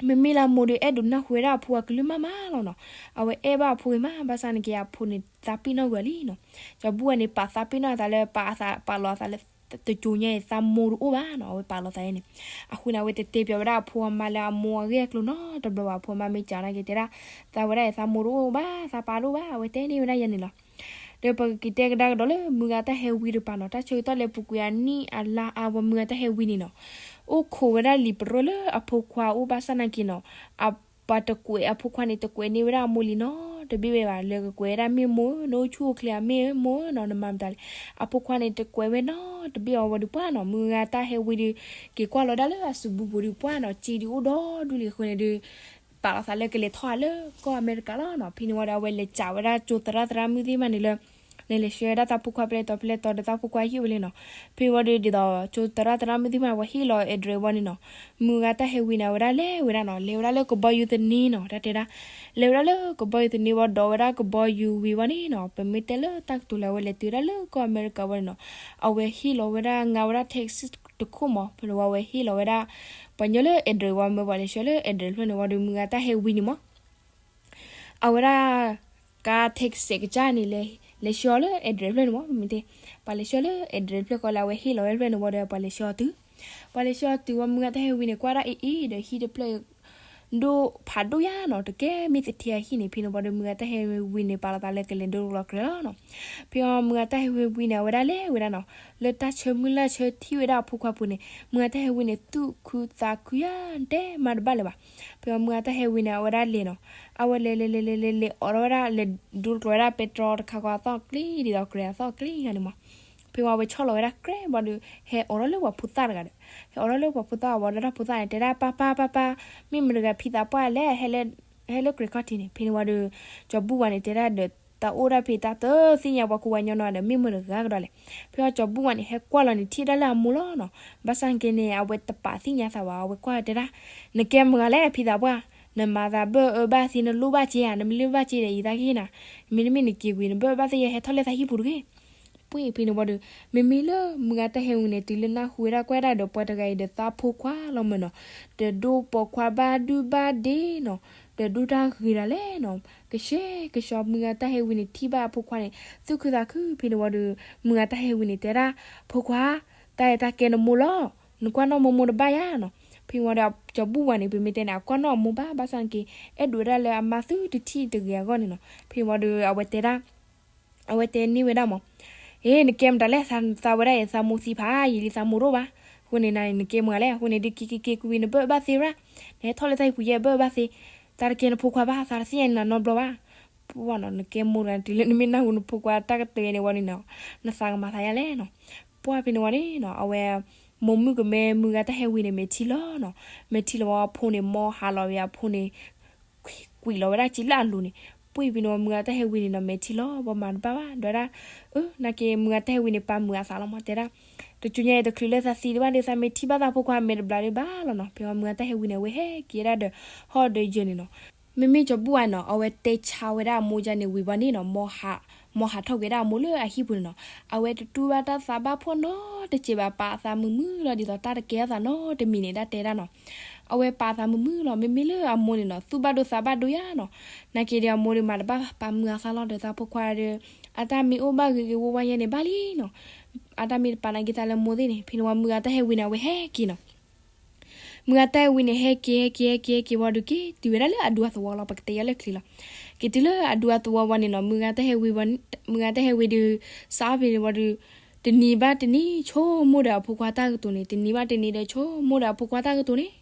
မ့မ့ၢ်လၢအမိၢ်ဒီး အဲၣ်ဒိးနၢ်ဟူဝဲဒၣ်အဖိအကလုၢ်မးမးလီၤနီၤ. အဝဲအဲၣ်ဘၣ်အဖိဂ့ၤမး ဘၣ်ဆၣ်နာ်က့ အဖိန့ၣ် သးပ့ၤနီၣ်ကွံာ်လံနီၤ. ကၠီၤဘူၣ်ဝါန့ၣ် ပာ်သးပ့ၤနီၣ်အသးလၢ ပာ်အသး ပာ်လီၤအသးလၢ တစိၤညါအံၤ သးမိၢ်တအိၣ်ဘၣ်နီၤ အဝဲပာ်လီၤသးန့ၣ်. အဃိန့ၣ် အဝဲတတဲပၠးဝဲဒၣ်အဖိအမါလၢအမိၢ်အဂ့ၢ်အကျိၤနီတဘျီဘၣ်. အဖိအမါမ့ၢ်စံးနာ်က့ တဲဒၣ် သးဝဲဒၣ်အံၤ သးမိၢ်တအိၣ်ဘၣ် သးပၢ်တအိၣ်ဘၣ် အဝဲတဲန့ၢ်ဝဲဒၣ်ယဲန့ၣ်လီၤ. ဒီးပကက့ၤတဲကဒါကဒီးလၢ မုၢ်ဂၤတၢ်ဟဲဝံတပၤနီၤ တၢ်ဆၢကတီၢ်လၢပူၤကွံာ်အနံၣ်အလါအါဝံၤ မုၢ်ဂၤတၢ်ဟဲဝံန့ၣ်နီၤ အိၣ်ခိးဝဲဒၣ်လံာ်ပရၢလၢအဖိခွါအအိၣ် ဘၣ်ဆၣ်နာ်က့နီၤ အပှၤတကွဲးအဖိခွါန့ၣ် တကွဲးန့ၢ်ဝဲဒၣ်အမိၢ်လံနီတဘ့ၣ်ဝဲဘၣ်. လဲၤကကွဲးဝဲဒၣ် မ့ၢ်မိၢ်ဧၢ နအိၣ်ဆူၣ်အိၣ်ချ့ဧါ မ့ၢ်ဧၢ မိၢ်ဧၢနီၤ နမၤမတၤလဲၣ်. အဖိခွါန့ၣ် တကွဲးဝဲနီတဘ့ၣ်အီၤဝံၤဒီး ပှၢ်နီၤ မုၢ်ဂၤတၢ်ဟဲဝံဒီး က့ၤကွၢ်လီၤဒၣ်လၢအစုပူၤပူၤဒီး ပှၢ်နီၤ စ့ဒုးအိၣ်ဒီဒူၣ်လံအဃိန့ၣ်ဒီး ပာ်လီၤသးလၢကလဲၤထီၣ်ဟးလၢကီၢ်အမဲရကၤလီၤနီၤ. ဖဲန့ၣ်ဝံၤဒီး အဝဲလဲၤစံးဝဲဒၣ်ကၠိသရၣ်သရၣ်မုၣ်သ့ၣ်မးန့ၣ်လၢ လဲၤလဲၤဆှၢဝဲဒၣ်သးဖိခွါဖဲလဲၣ်တီၤဖဲလဲၣ်တီၤဒီး သးဖိခွါဟ့ၣ်ဝဲလဲၣ်နီၤ. ဖဲဝံၤဒီး ဒ်သိးကၠိသရၣ်သရၣ်မုၣ်သ့ၣ်မး ပှၤဟ့ၣ်လီၤ address ဝံၤန့ၣ်နီၤ မုၢ်ဂၤတၢ်ဟဲဝံန့ၣ် အဝဲဒၣ်လဲၤဝဲဒၣ်နီၤ လဲၤဝဲဒၣ်လၢကဘီယူၤသန့နီၤ တၢ်တဲဒၣ်. လဲၤဝဲဒၣ်လၢကဘီယူၤသန့ဝံၤ ဒိးဝဲဒၣ်ကဘီယူၤဝံၤဝံၤန့ၣ်နီၤ ပမ့ၢ်တဲလၢတၢ်ကတိၤလၢအဝဲလဲၤတုၤဝဲဒၣ်လၢကီၢ်အမဲရကၤဝံၤန့ၣ်နီၤ အဝဲဟ့ၣ်လီၤဝဲဒၣ် ငါဝဲဒၣ် taxi တခိၣ်မး ဖဲန့ၣ်ဝံၤအဝဲဟ့ၣ်လီၤဝဲဒၣ် ပှၤညီလၢ address ဝံၤ မ့ၢ်ပှၤလဲၤဆှၢလၢ address ဖျၢၣ်န့ၣ်ဝံၤဒီး မုၢ်ဂၤတၢ်ဟဲဝံန့ၣ်မး အဝဲဒၣ် ကါ taxi ကစၢ်န့ၣ် လဲၤဆှၢအီၤလၢ address ဖျၢၣ်န့ၣ်မး မ့ၢ်တဲ ပှၤလဲၤဆှၢလၢ address ဖျၢၣ်ဃီလၢအဝဲဟ့ၣ်လီၤဝဲဖျၢၣ်န့ၣ်ဝံၤဒီး ပှၤလဲၤဆှၢအီၤတုၤ ပှၤလဲၤဆှၢအီၤတုၤဝံၤ မုၢ်ဂၤတၢ်ဟဲဝံန့ၣ် ကွၢ်ဒၣ်အ့ၣ်အ့ၣ်ဒီးဟံၣ်တဖျၢၣ် ဒိၣ်ဖးဒိၣ်ယါနီၤ တကဲမ့ၢ်သထ့အဟံၣ်န့ၣ် ဖဲန့ၣ်ဝံၤဒီး မုၢ်ဂၤတၢ်ဟဲဝံန့ၣ် ပာ်လီၤသးလၢကလဲၤဒိတလီၤကြဲးလီၤနီၤ. ဖဲအီၤ မုၢ်ဂၤတၢ်ဟဲဝံဝံန့ၣ် အဝဲဒၣ်လဲၤဝဲဒၣ်နီၤ လၢတၢ်ဆၢမုၢ်လၢ်ဆၢထံၣ်ဝဲဒၣ်အဖိခွါပူၤန့ၣ် မုၢ်ဂၤတၢ်ဟဲဝံန့ၣ် သူၣ်ခုသးခုယါ တဲမၤတဘၣ်လၢၤဘၣ်. ဖဲအီၤ မုၢ်ဂၤတၢ်ဟဲဝံန့ၣ် အဝဲဒၣ်လဲၤနီၤ အဝဲလဲၤလဲၤလဲၤလဲၤလဲၤလဲၤအိးထီၣ်ဝဲဒၣ် လဲၤဒိတကျိၤဝဲဒၣ် ပဲတြီတခါဃီအသီၣ်ကျ့ ဒ်သိးကြဲးအသီၣ်ကျ့ဂၤန့ၣ်မး ဖဲဝံၤအဝဲဆီၣ်လီၤဝဲဒၣ်ကြဲးဘၣ်ဒီး ဟဲအိးထီၣ်လၢပှၤဖိသၣ်တဂၤဒီး ဟဲအိးထီၣ်လၢပှၤဖိသၣ်အဝဲဒၣ် ဖိသၣ်န့ၣ် တဲဒၣ် ပၢ်ပၢ်ပၢ်ပၢ် မ့ၢ်မတၤတဂၤဖံသးပှၢ်လဲၣ် ဟဲလၢကြဲးခီၣ်ထံးန့ၣ် ဖဲန့ၣ်ဝံၤဒီး ကၠီၤဘူၣ်ဝါန့ၣ် တဲဒၣ်ဒီး တၢ်အိၣ်ဒၣ်ဖဲတၢ်တသ့ၣ်ညါပှၤကူပှၤကညီနီၤဒီး မ့ၢ်မတၤတဂၤကဒီးလဲၣ်. ဖဲအီၤ ကၠီၤဘူၣ်ဝါန့ၣ် ဟဲကွၢ်လီၤန့ၣ် ထံၣ်ဒၣ်လၢအမိၢ်လီၤနီၤ ဘၣ်ဆၣ်က့န့ၣ် အဝဲတပာ်သ့ၣ်ညါသးဘၣ် အဝဲကွၢ်တဲဒၣ် နကဲမတၤတဂၤလဲၣ် ဖံသးပှၢ် နမၤသးဘၣ်အၢဘၣ်သီ နလိၣ်ဘၣ်စ့ဧါ နမ့ၢ်လိၣ်ဘၣ်စ့ဒီး ယသးကဟ့ၣ်နၤ မ့တမ့ၢ်နက့ၤကွံာ် နဘၣ်အၢဘၣ်သီ ယဟဲထီၣ်လၢသးဟံၣ်ပူၤတဂ့ၤ ပှ့ၤဖဲန့ၣ်ဝံၤဒီး မ့မ့ၢ်လၢမုၢ်ဂၤတၢ်ဟဲဝံန့ၣ် တုၤလၢနၢ်ဟူဝဲဒၣ်ကွၢ်ဒၣ်ဒီးပှၤတဂၤအံၤဒီးသးဖိခွါလီၤမၢ်နီၤ, ဒီးဒိပိာ်ခွါဘၣ်ဒုဘၣ်ဒ့နီၤ, ဒီးဒိၣ်တၢ်ဂ့ၤဒၣ်လဲာ်နီၤ, ကဆှဲကဆှီမုၢ်ဂၤတၢ်ဟဲဝံန့ၣ် ထံၣ်ဘၣ်အဖိခွါန့ၣ် သူၣ်ခုသးခုဖဲန့ၣ်ဝံၤဒီး မုၢ်ဂၤတၢ်ဟဲဝံန့ၣ် တဲဒၣ် ဖိခွါ, တၢ်အဲၣ်တၢ်ကဲနမိၢ်လီၤ, နကွၢ်နီၣ်မိၢ်မိၢ်တဘၣ်ယါနီၤ, ဖဲဝံၤဒီး ကၠီဘူၣ်ဝါန့ၣ် ပမ့ၢ်တဲန့ၣ် အကွၢ်နီၣ်အမိၢ်ဘၣ် ဘၣ်ဆၣ်န့ၣ်က့ အဲၣ်ဒိးဝဲဒၣ်လၢအမါသုတထံၣ်တဂ့ၤအဂီၢ်န့ၣ်နီၤ, ဖဲဝံၤဒီး အဝဲတဲဒၣ် အဝဲတဲန့ၢ်ဝဲဒၣ်မး, အ့ နကဲမတၤလဲၣ်, သးဝဲဒၣ်အံၤ သးမိၢ်သံဖးယံာ်လံသးမိၢ်တအိၣ်ဘၣ်, အဃိန့ၣ်နကဲမတၤလဲၣ်, အဃိန့ၣ်ဒုးက့ၤက့ၤက့ၤကွံာ်နဘၢၣ်ဘၣ်သ့ရၣ်, နဟဲထီၣ်လၢသးဟံၣ်ပူၤယဲၢ်ဘၢၣ်ဘၣ်သ့, တၢ်တကဲနဖိခွါဘၣ်သးတသ့ၣ်ညါနၤနီတဘျီဘၣ်, ပှၢ်နီၤ နကဲမိၢ်တဂၤတုၤလၢနမ့ၢ်နၢ်ဟူနဖိခွါတၢ်ကတိၤယဲန့ၣ်ဝံၤန့ၣ်နီၤ, နသးကမၤသးယါလဲၣ်နီၤ, ပှၢ်ဖဲန့ၣ်ဝံၤန့ၣ်နီၤ အဝဲ မိၢ်မုၣ်ကမဲမုၢ်ဂၤတၢ်ဟဲဝံၤန့ၣ် မဲာ်ထံလီၤနီၤ, မဲာ်ထံလီၤဝံၤအဖိန့ၣ် မ်ဟးလီၤဝံၤအဖိန့ၣ် ကွံာ်လီၤဝဲဒၣ်က့ၤလၢအလိၤန့ၣ် ဝံၤဖဲန့ၣ်ဝံၤ မုၢ်ဂၤတၢ်ဟဲဝံန့ၣ်နီၤ မဲာ်ထံလီၤ ဘီမၤတဘၣ်ဘၣ် ဒီးဝဲဒၣ်, အၢ နာ်က့ မုၢ်ဂၤတၢ်ဟဲဝံန့ၣ် ပာ်မုာ်အသးလီၤမး တဲဒၣ်, တကၠိညါအံၤ တချုးလၢသးသံဒံးဘၣ်ဒီး သးမဲာ်ထံဘၣ်သးဖိခွါမဲာ်တဘျီးဒံးဘၣ်လီၤနီၤ. ဖဲမုၢ်ဂၤတၢ်ဟဲဝံန့ၣ် အဝဲဟဲက့ၤဝဲဒၣ်ဒီး ဟီၣ်ဒီးယၢၢ်န့ၣ်နီၤ. မ့မ့ၢ်ကၠီၤဘူၣ်ဝါန့ၣ်နီၤ အဝဲတဲဆါဝဲဒၣ်အမိၢ်ယါန့ၣ်ဝံၤဘီန့ၣ်နီၤ မ်ဟးထီၣ်ကွံာ်ဝဲဒၣ်အမိၢ်လၢအဟံၣ်ပူၤန့ၣ်နီၤ. အဝဲတတူၢ်ဘၣ်တၢ်သးဘၣ်ဖှီၣ်နီတစဲးဘၣ် ပာ်အသးမုာ်မုာ်လီၤ ဒ်သိးတၢ်တကဲထီၣ်သးနီတမံၤန့ၣ် ဒၣ်တဲဒၣ်နီၤ. အဝဲပာ်အသးမုာ်မုာ်လီၤ. မ့မ့ၢ်လၢအမိၢ်န့ၣ်နီၤ သူၣ်ဘၣ်ဒိသးဘၣ်ဒိယါနီၤ. နာ်က့ဒီးအမိၢ်ဒီးမၤတဘၣ် ပာ်မုာ်အသးလီၤဒီး သးဖိခွါဒီး အတၢ်မ့ၢ်အိၣ်ဘၣ်ဂ့ၤဂ့ၤဝါဝါယဲန့ၣ်ဘၣ်လံနီၤ. အတၢ်မ့ၢ်တပာ်နာ်က့သးလၢမိၢ်သ့ၣ်န့ၣ်. ဖဲန့ၣ်ဝံၤ မုၢ်ဂၤတၢ်ဟဲဝံန့ၣ် အဝဲဟဲက့ၤနီၤ. မုၢ်ဂၤတၢ်ဟဲဝံန့ၣ် ဟဲက့ၤ ဟဲက့ၤ ဟဲက့ၤ ဟဲက့ၤဝံၤဒီး က့ၤတုၤဝဲဒၣ်လၢအဒူအသဝီလီၤ. ပကတဲယါလၢချံလီၤ. က့ၤတုၤလၢအဒူအသဝီဝံၤန့ၣ်နီၤ မုၢ်ဂၤတၢ်ဟဲဝံ, မုၢ်ဂၤတၢ်ဟဲဝံဒီး စးအီဖဲန့ၣ်ဝံၤဒီး တနံၤဘၣ်တနံၤ ဆိကမိၣ်ဒီးအဖိခွါတၢ်ကတိၤန့ၣ်, တနံၤဘၣ်တနံၤဒီး ဆိကမိၣ်ဒီးအဖိခွါတၢ်ကတိၤန့ၣ်,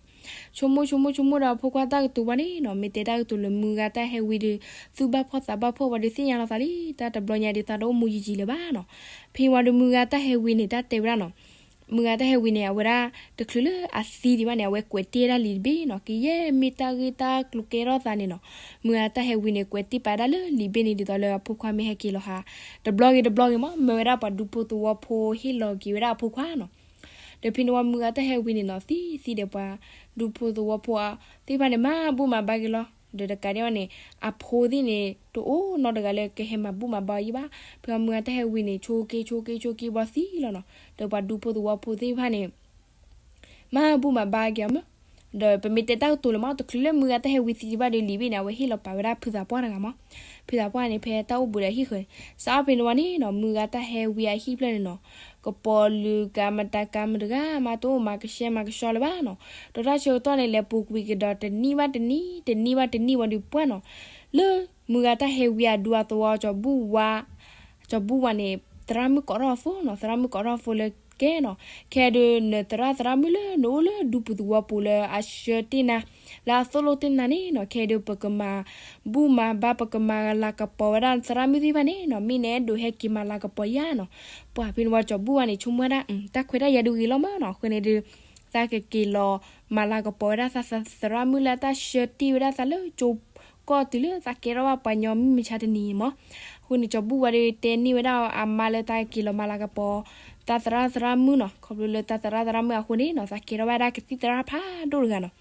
ဆိကမိၣ် ဆိကမိၣ် ဆိကမိၣ်ဒီးအဖိခွါတၢ်ကတိၤဝံၤန့ၣ်နီၤ မ့ၢ်တဲတၢ်ကတိၤလၢမုၢ်ဂၤတၢ်ဟဲဝံဒီး သူၣ်ဘၣ်ဖှီၣ်သးဘၣ်ဖှီၣ်ဝံၤဒီး သ့ၣ်ညါလီၤသးလံ တၢ်တဘျီညါဒီး သးတအိၣ်မူယံာ်ယံာ်လၢၤဘၣ်နီၤ. ဖဲဝံၤဒီး မုၢ်ဂၤတၢ်ဟဲဝံန့ၣ် တၢ်တဲဝဲဒၣ်နီၤ. မုၢ်ဂၤတၢ်ဟဲဝံန့ၣ် အဝဲဒၣ် တချုးလၢအသံဒံးဘၣ်န့ၣ် အဝဲကွဲးတ့ၢ်ဝဲဒၣ်လံာ်တဘ့ၣ်နီၤ. ကယဲၢ်မ့ၢ်တၢ်ဂ့ၢ်တၢ်ကျိၤကဲထီၣ်သးန့ၣ်နီၤ မုၢ်ဂၤတၢ်ဟဲဝံန့ၣ် ကွဲးတ့ၢ်ပာ်ဝဲဒၣ်လၢလံာ်တဘ့ၣ်န့ၣ် ဒ်သိးလၢအဖိခွါမ့ၢ်ဟဲက့ၤလီၤဟး တဘျီဂ့ၤတဘျီဂ့ၤမး မၢဝဲဒၣ်ပှၤဒူဖိသဝီဖိဟ့ၣ်လီၤက့ၤဝဲဒၣ်အဖိခွါနီၤ. ဒီးဖဲန့ၣ်ဝံၤ မုၢ်ဂၤတၢ်ဟဲဝံန့ၣ်နီၤ သံသံဒီးပှၤဒူဖိသဝီဖိသ့ၣ်တဖၣ်န့ၣ် မၤဘူၣ်မၤဘါက့ၤလီၤ. ဒီးတကးဒံးဘၣ်န့ၣ် အဖိသ့ၣ်န့ၣ် တအိၣ်နီတဂၤလၢကဟဲမၤဘူၣ်မၤဘါအီၤယံၤဘၣ်. ဖဲမုၢ်ဂၤတၢ်ဟဲဝံန့ၣ် ဆိက့ၤ ဆိက့ၤ ဆိက့ၤ ဘီသံလီၤနီၤ. ဒီးပှၤဒူဖိသဝီဖိသ့ၣ်တဖၣ်န့ၣ် မၤဘူၣ်မၤဘါက့ၤအီၤမး. ဒီးပမ့ၢ်တဲတၢ်ကတိၤလၢမး တချုးလၢမုၢ်ဂၤတၢ်ဟဲဝံသံဒံးဘၣ်ဒီး လံာ်ဘ့ၣ်န့ၣ် အဝဲဟ့ၣ်လီၤပာ်ဝဲဒၣ်ဖုသးပှၢ်တဂၤမး. ဖုသးပှၢ်န့ၣ် ဖဲတၢ်အိၣ်ဘူးဒီးအဟံၣ်ဃၢၤန့ၣ် စးအီဖဲန့ၣ်ဝံၤန့ၣ်နီၤ မုၢ်ဂၤတၢ်ဟဲဝံအဟံၣ်ဖျၢၣ်န့ၣ်နီၤ ကပီၤလုာ်ကၤမတၤကၤမတၤတဂၤမး တအိၣ်မၤကဆှဲမၤကဆှီလၢၤဘၣ်နီၤ. ဒီးတၢ်ဆၢကတီၢ်န့ၣ် လဲၤပူၤကွံာ်ကဒီးတနံၣ်ဘၣ်တနံၣ် တနံၣ်ဘၣ်တနံၣ်ဝံၤဒီးပှၢ်နီၤ လၢမုၢ်ဂၤတၢ်ဟဲဝံအဒူအသဝီ ကၠီၤဘူၣ်ဝါ ကၠီၤဘူၣ်ဝါန့ၣ် သရၣ်မုၣ်ကိးထီၣ်အသိနီၤ, သရၣ်မုၣ်ကိးထီၣ်အသိလၢကဲနီၤ, ခဲဒုး နသရၣ်သရၣ်မုၣ်လၢနအိၣ်လၢဒူပူၤသဝီပူၤလၢအဆှၢတ့ၢ်နၤ လၢအသိၣ်လိတ့ၢ်နၤန့ၣ်နီၤ, ခဲဒုး ပကမၤဘူၣ်မၤဘါ ပကမၤလၤကပီၤဝဲဒၣ်သရၣ်မုၣ်သ့ၣ်တဖၣ်န့ၣ်နီၤ, မ့ၢ်နအဲၣ်ဒိးဟဲက့ၤမၤလၤကပီၤယၤနီၤ. ပှၤဖဲန့ၣ်ဝံၤ ကၠီၤဘူၣ်ဝါန့ၣ် ဆိကမိၣ်ဝဲဒၣ် တၢ်ခွဲးတၢ်ယာ်ဒုးဂ့ၤလီၤမးနီၤ, အဃိန့ၣ်ဒုး သးကက့ၤလီၤမၤလၤကပီၤဝဲဒၣ်သးသရၣ်မုၣ်လၢတၢ်ဆှၢတ့ၢ်ဝဲဒၣ်သးလၢကၠိ ကီၢ်တုၤလၢသးကဲထီၣ်ဘၣ်ပှၤညီမုၣ်မဆါတနံၤမး. အဃိန့ၣ် ကၠီၤဘူၣ်ဝါဒီးတဲန့ၢ်ဝဲဒၣ်အမါလၢသးက့ၤလီၤမၤလၤကပီၤ သးသရၣ်သရၣ်မုၣ်နီၤ, ခီဖျိလၢသးသရၣ်သရၣ်မုၣ်အဃိန့ၣ်နီၤ သးကဲထီၣ်ဘၣ်ဒၣ်ကသံၣ်သရၣ်ဖးဒိၣ်တဂၤနီၤ.